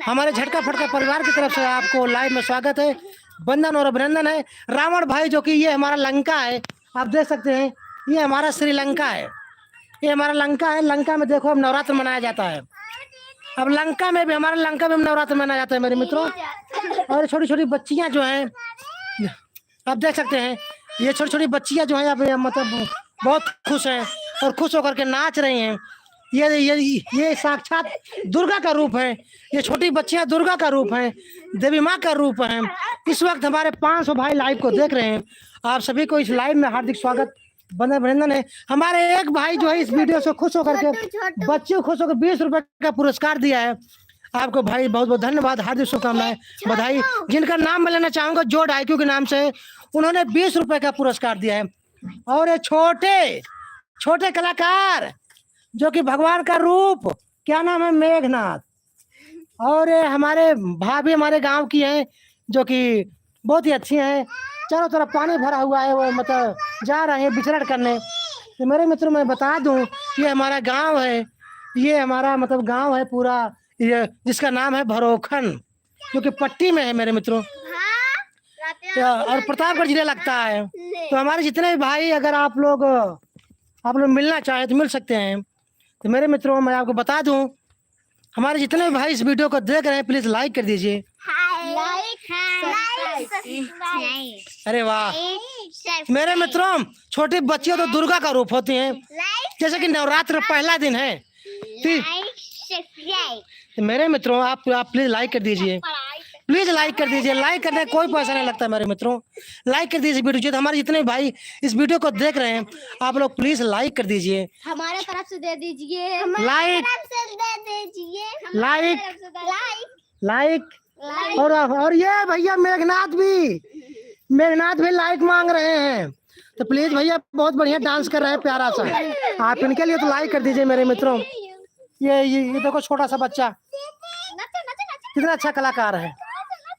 हमारे झटका फटका परिवार की तरफ से आपको लाइव में स्वागत है, वंदन और अभिनंदन है। रावण भाई जो कि ये हमारा लंका है, आप देख सकते हैं, ये हमारा श्रीलंका है, ये हमारा लंका है। लंका में देखो, अब नवरात्र मनाया जाता है। अब लंका में भी, हमारे लंका में भी नवरात्र मनाया जाता है मेरे मित्रों। और छोटी छोटी बच्चियां जो हैं, आप देख सकते हैं, ये छोटी छोटी बच्चियां जो हैं, अब ये मतलब बहुत खुश हैं और खुश होकर के नाच रही हैं। ये, ये, ये साक्षात दुर्गा का रूप है। ये छोटी बच्चियां दुर्गा का रूप हैं, देवी माँ का रूप हैं। इस वक्त हमारे पाँच सौ भाई लाइव को देख रहे हैं। आप सभी को इस लाइव में हार्दिक स्वागत, वंदन, अभिनंदन है। हमारे एक भाई जो है इस वीडियो से खुश होकर के, छोटू, छोटू। बच्चों खुश होकर बीस रुपए का पुरस्कार दिया है। आपको भाई बहुत बहुत धन्यवाद, हार्दिक शुभकामनाएं, छोटू। बधाई। जिनका नाम मैं लेना चाहूंगा जोड आईक्यू के नाम से, उन्होंने बीस रुपए का पुरस्कार दिया है। और ये छोटे, छोटे कलाकार जो कि भगवान का रूप, क्या नाम है, मेघनाथ। और ये हमारे भाभी हमारे गांव की हैं, जो कि बहुत ही अच्छी हैं, चारों तरफ पानी भरा हुआ है, वो मतलब जा रहे हैं विचरण करने। तो मेरे मित्रों, मैं बता दूं, ये हमारा गांव है, ये हमारा मतलब गांव है पूरा, ये जिसका नाम है भरोखन, जो कि पट्टी में है मेरे मित्रों। हाँ, या, और प्रतापगढ़ जिला लगता है। तो हमारे जितने भी भाई, अगर आप लोग, आप लोग मिलना चाहें तो मिल सकते हैं। तो मेरे मित्रों, मैं आपको बता दूं, हमारे जितने भी भाई इस वीडियो को देख रहे हैं, प्लीज लाइक कर दीजिए। लाइक, लाइक, सब्सक्राइब। अरे वाह। लाइक, सब्सक्राइब। मेरे मित्रों, छोटी बच्चियां तो दुर्गा का रूप होती हैं। लाइक, जैसे कि नवरात्र पहला दिन है। ती- लाइक, सब्सक्राइब। तो मेरे मित्रों, आप, आप प्लीज लाइक कर दीजिए, प्लीज लाइक कर दीजिए। लाइक करने का कोई पैसा नहीं लगता मेरे मित्रों, लाइक कर दीजिए वीडियो। तो हमारे जितने भी भाई इस वीडियो को देख रहे हैं, आप लोग प्लीज लाइक कर दीजिए। हमारे तरफ से दे दीजिए। लाइक। हमारे तरफ से दे दीजिए। लाइक। हमारे तरफ से दे दीजिए। लाइक। लाइक। लाइक। और, और ये भैया मेघनाथ भी, मेघनाथ भी लाइक मांग रहे हैं। तो प्लीज भैया, बहुत बढ़िया डांस कर रहे हैं, प्यारा सा। आप इनके लिए तो लाइक कर दीजिए मेरे मित्रों। ये, ये, ये देखो छोटा सा बच्चा, कितना अच्छा कलाकार है,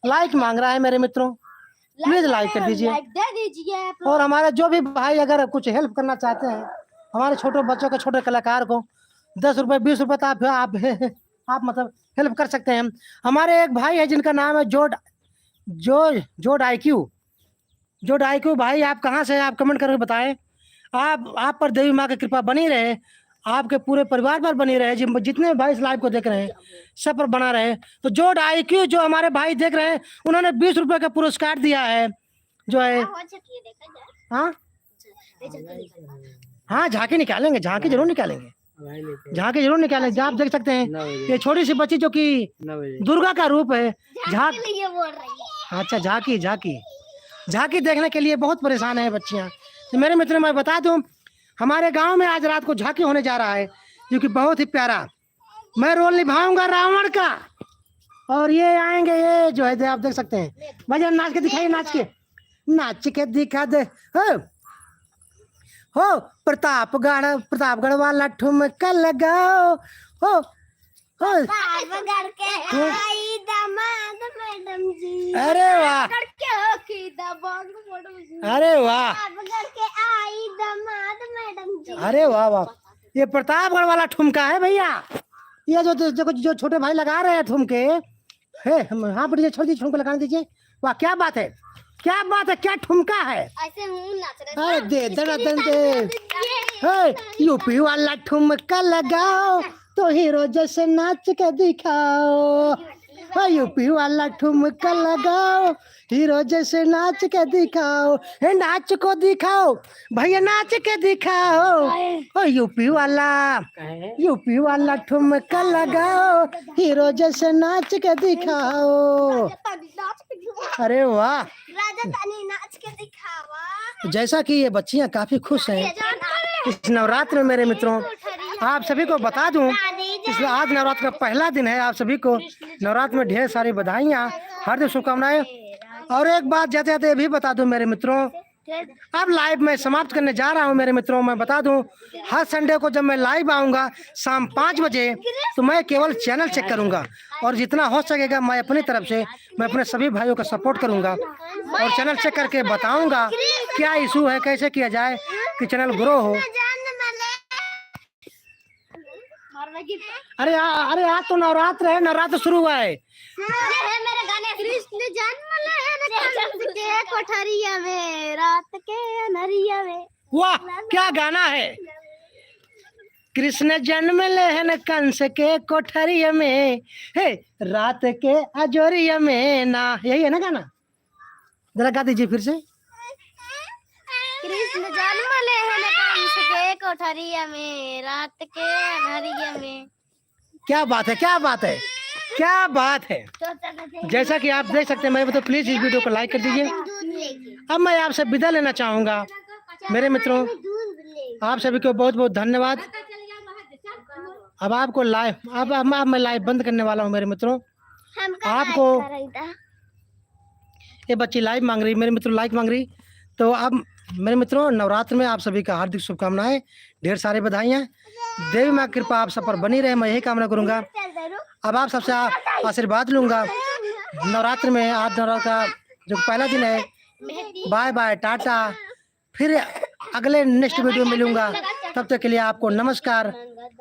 लाइक मांग रहा है मेरे मित्रों। प्लीज लाइक कर दीजिए। लाइक दे दीजिए आप लोग। और हमारे जो भी भाई अगर कुछ हेल्प करना चाहते हैं, हमारे छोटे बच्चों के, छोटे कलाकार को दस रुपए, बीस रुपए तो आप, आप, आप मतलब हेल्प कर सकते हैं। हमारे एक भाई है जिनका नाम है जोड, जो, जोड आईक्यू। जोड आईक्यू भाई, आप कहाँ से हैं? आप कमेंट करके बताएं। आप, आप पर देवी माँ की कृपा बनी रहे, आपके पूरे परिवार पर बनी रहे, जिन, जितने भाई इस लाइव को देख रहे हैं, सब पर बना रहे। तो जोड आईक्यू जो हमारे भाई देख रहे हैं, उन्होंने बीस रुपए का पुरस्कार दिया है, जो है। हाँ, हो सके, देखा जाए। हाँ? ये झांकी निकल रहा है। हाँ, झांकी निकालेंगे, झांकी जरूर निकालेंगे। भाई लेके झांकी जरूर निकालेंगे। आप देख सकते हैं, नौ बजे। ये छोटी सी बच्ची जो कि नौ बजे। दुर्गा का रूप है। झांक- झांकी लिए बोल रही है। अच्छा, झांकी, झांकी। झांकी देखने के लिए बहुत परेशान है बच्चियाँ। तो मेरे मित्रों, मैं बता दूं, हमारे गांव में आज रात को झांकी होने जा रहा है, जो कि बहुत ही प्यारा। मैं रोल निभाऊंगा रावण का। और ये आएंगे, ये जो है, आप देख सकते हैं। भैया, नाच के दिखाइए, नाच के, नाच के दिखा दे। हो, हो, प्रतापगढ़, प्रतापगढ़ वाला ठुमका लगाओ। हो, हो। प्रतापगढ़ के हो। आई दामाद मैडम जी। अरे वाह। प्रतापगढ़ के हो की दबंग मैडम जी। अरे वाह। प्रतापगढ़ के आई दामाद मैडम जी। अरे वाह, वाह। ये प्रतापगढ़ वाला ठुमका है भैया। ये जो, जो, जो, जो छोटे भाई लगा रहे हैं ठुमके, हे, हम, हाँ, बढ़िया, छोड़ दीजिए, ठुमका लगाने दीजिए। वाह, क्या बात है, क्या बात है, क्या ठुमका है। ऐसे मुंह नाच रहे हैं। अरे, दे, इसके दना, लिए दन, ताली दे। बजा दीजिए। हे, यूपी वाला ठुमका लगाओ, तो हीरो जैसे नाच के दिखाओ। हे, यूपी वाला ठुमका लगाओ, हीरो जैसे नाच के दिखाओ। हे, नाच को दिखाओ, भैया, नाच के दिखाओ। ओ, यूपी वाला, काहे? यूपी वाला ठुमका लगाओ, हीरो जैसे नाच के दिखाओ। अरे वाह। राजस्थानी नाच के दिखावा। जैसा कि ये बच्चियां काफी खुश हैं इस नवरात्र में, मेरे मित्रों, आप सभी को बता दूं, इस, आज नवरात्र का पहला दिन है। आप सभी को नवरात्र में ढेर सारी बधाइयाँ, हार्दिक शुभकामनाएं। और एक बात जाते जाते ये भी बता दूं, मेरे मित्रों, अब लाइव मैं समाप्त करने जा रहा हूँ, मेरे मित्रों। मैं बता दूं, हर संडे को जब मैं लाइव आऊँगा शाम पाँच बजे, तो मैं केवल चैनल चेक करूँगा, और जितना हो सकेगा मैं अपनी तरफ से, मैं अपने सभी भाइयों का सपोर्ट करूँगा और चैनल चेक करके बताऊँगा क्या इशू है, कैसे किया जाए कि चैनल ग्रो हो। अरे आ-, अरे, आज तो नवरात्र है, नवरात्र शुरू हुआ है। कृष्ण जन्म लेहन कंस के कोठरिया में, रात के अनहरिया में। वाह, क्या गाना है। कृष्ण जन्म लेहन कंस के कोठरिया में, हे, रात के अजोरिया में ना, यही है ना गाना? जरा गा दीजिए फिर से। कृष्ण जन्म लेहन कंस के कोठरिया में, रात के अनहरिया में। क्या बात है, क्या बात है, क्या बात है। जैसा कि आप देख सकते हैं, मैं तो प्लीज इस वीडियो को लाइक कर दीजिए। अब मैं आपसे विदा लेना चाहूँगा मेरे मित्रों, आप सभी को बहुत बहुत धन्यवाद। अब आपको लाइव, अब, अब, अब मैं लाइव बंद करने वाला हूँ मेरे मित्रों। हमका आपको लाइक करई दा। ये बच्ची लाइक मांग रही, मेरे मित्रों, लाइक मांग रही। तो अब मेरे मित्रों, नवरात्र में आप सभी का हार्दिक शुभकामनाएं, ढेर सारी बधाइयाँ। देवी माँ की कृपा आप सब पर बनी रहे, मैं यही कामना करूँगा। अब आप सबसे आ-, आशीर्वाद लूँगा। नवरात्र में, आज नवरात्र का जो पहला दिन है, बाय बाय, टाटा, फिर अगले नेक्स्ट वीडियो में मिलूँगा। तब तक के लिए आपको नमस्कार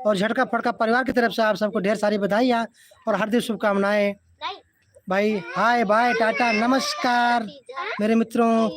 और झटका फटका परिवार की तरफ से आप सबको ढेर सारी बधाइयाँ और हार्दिक शुभकामनाएं। भाई, हाय, बाय, टाटा, नमस्कार मेरे मित्रों।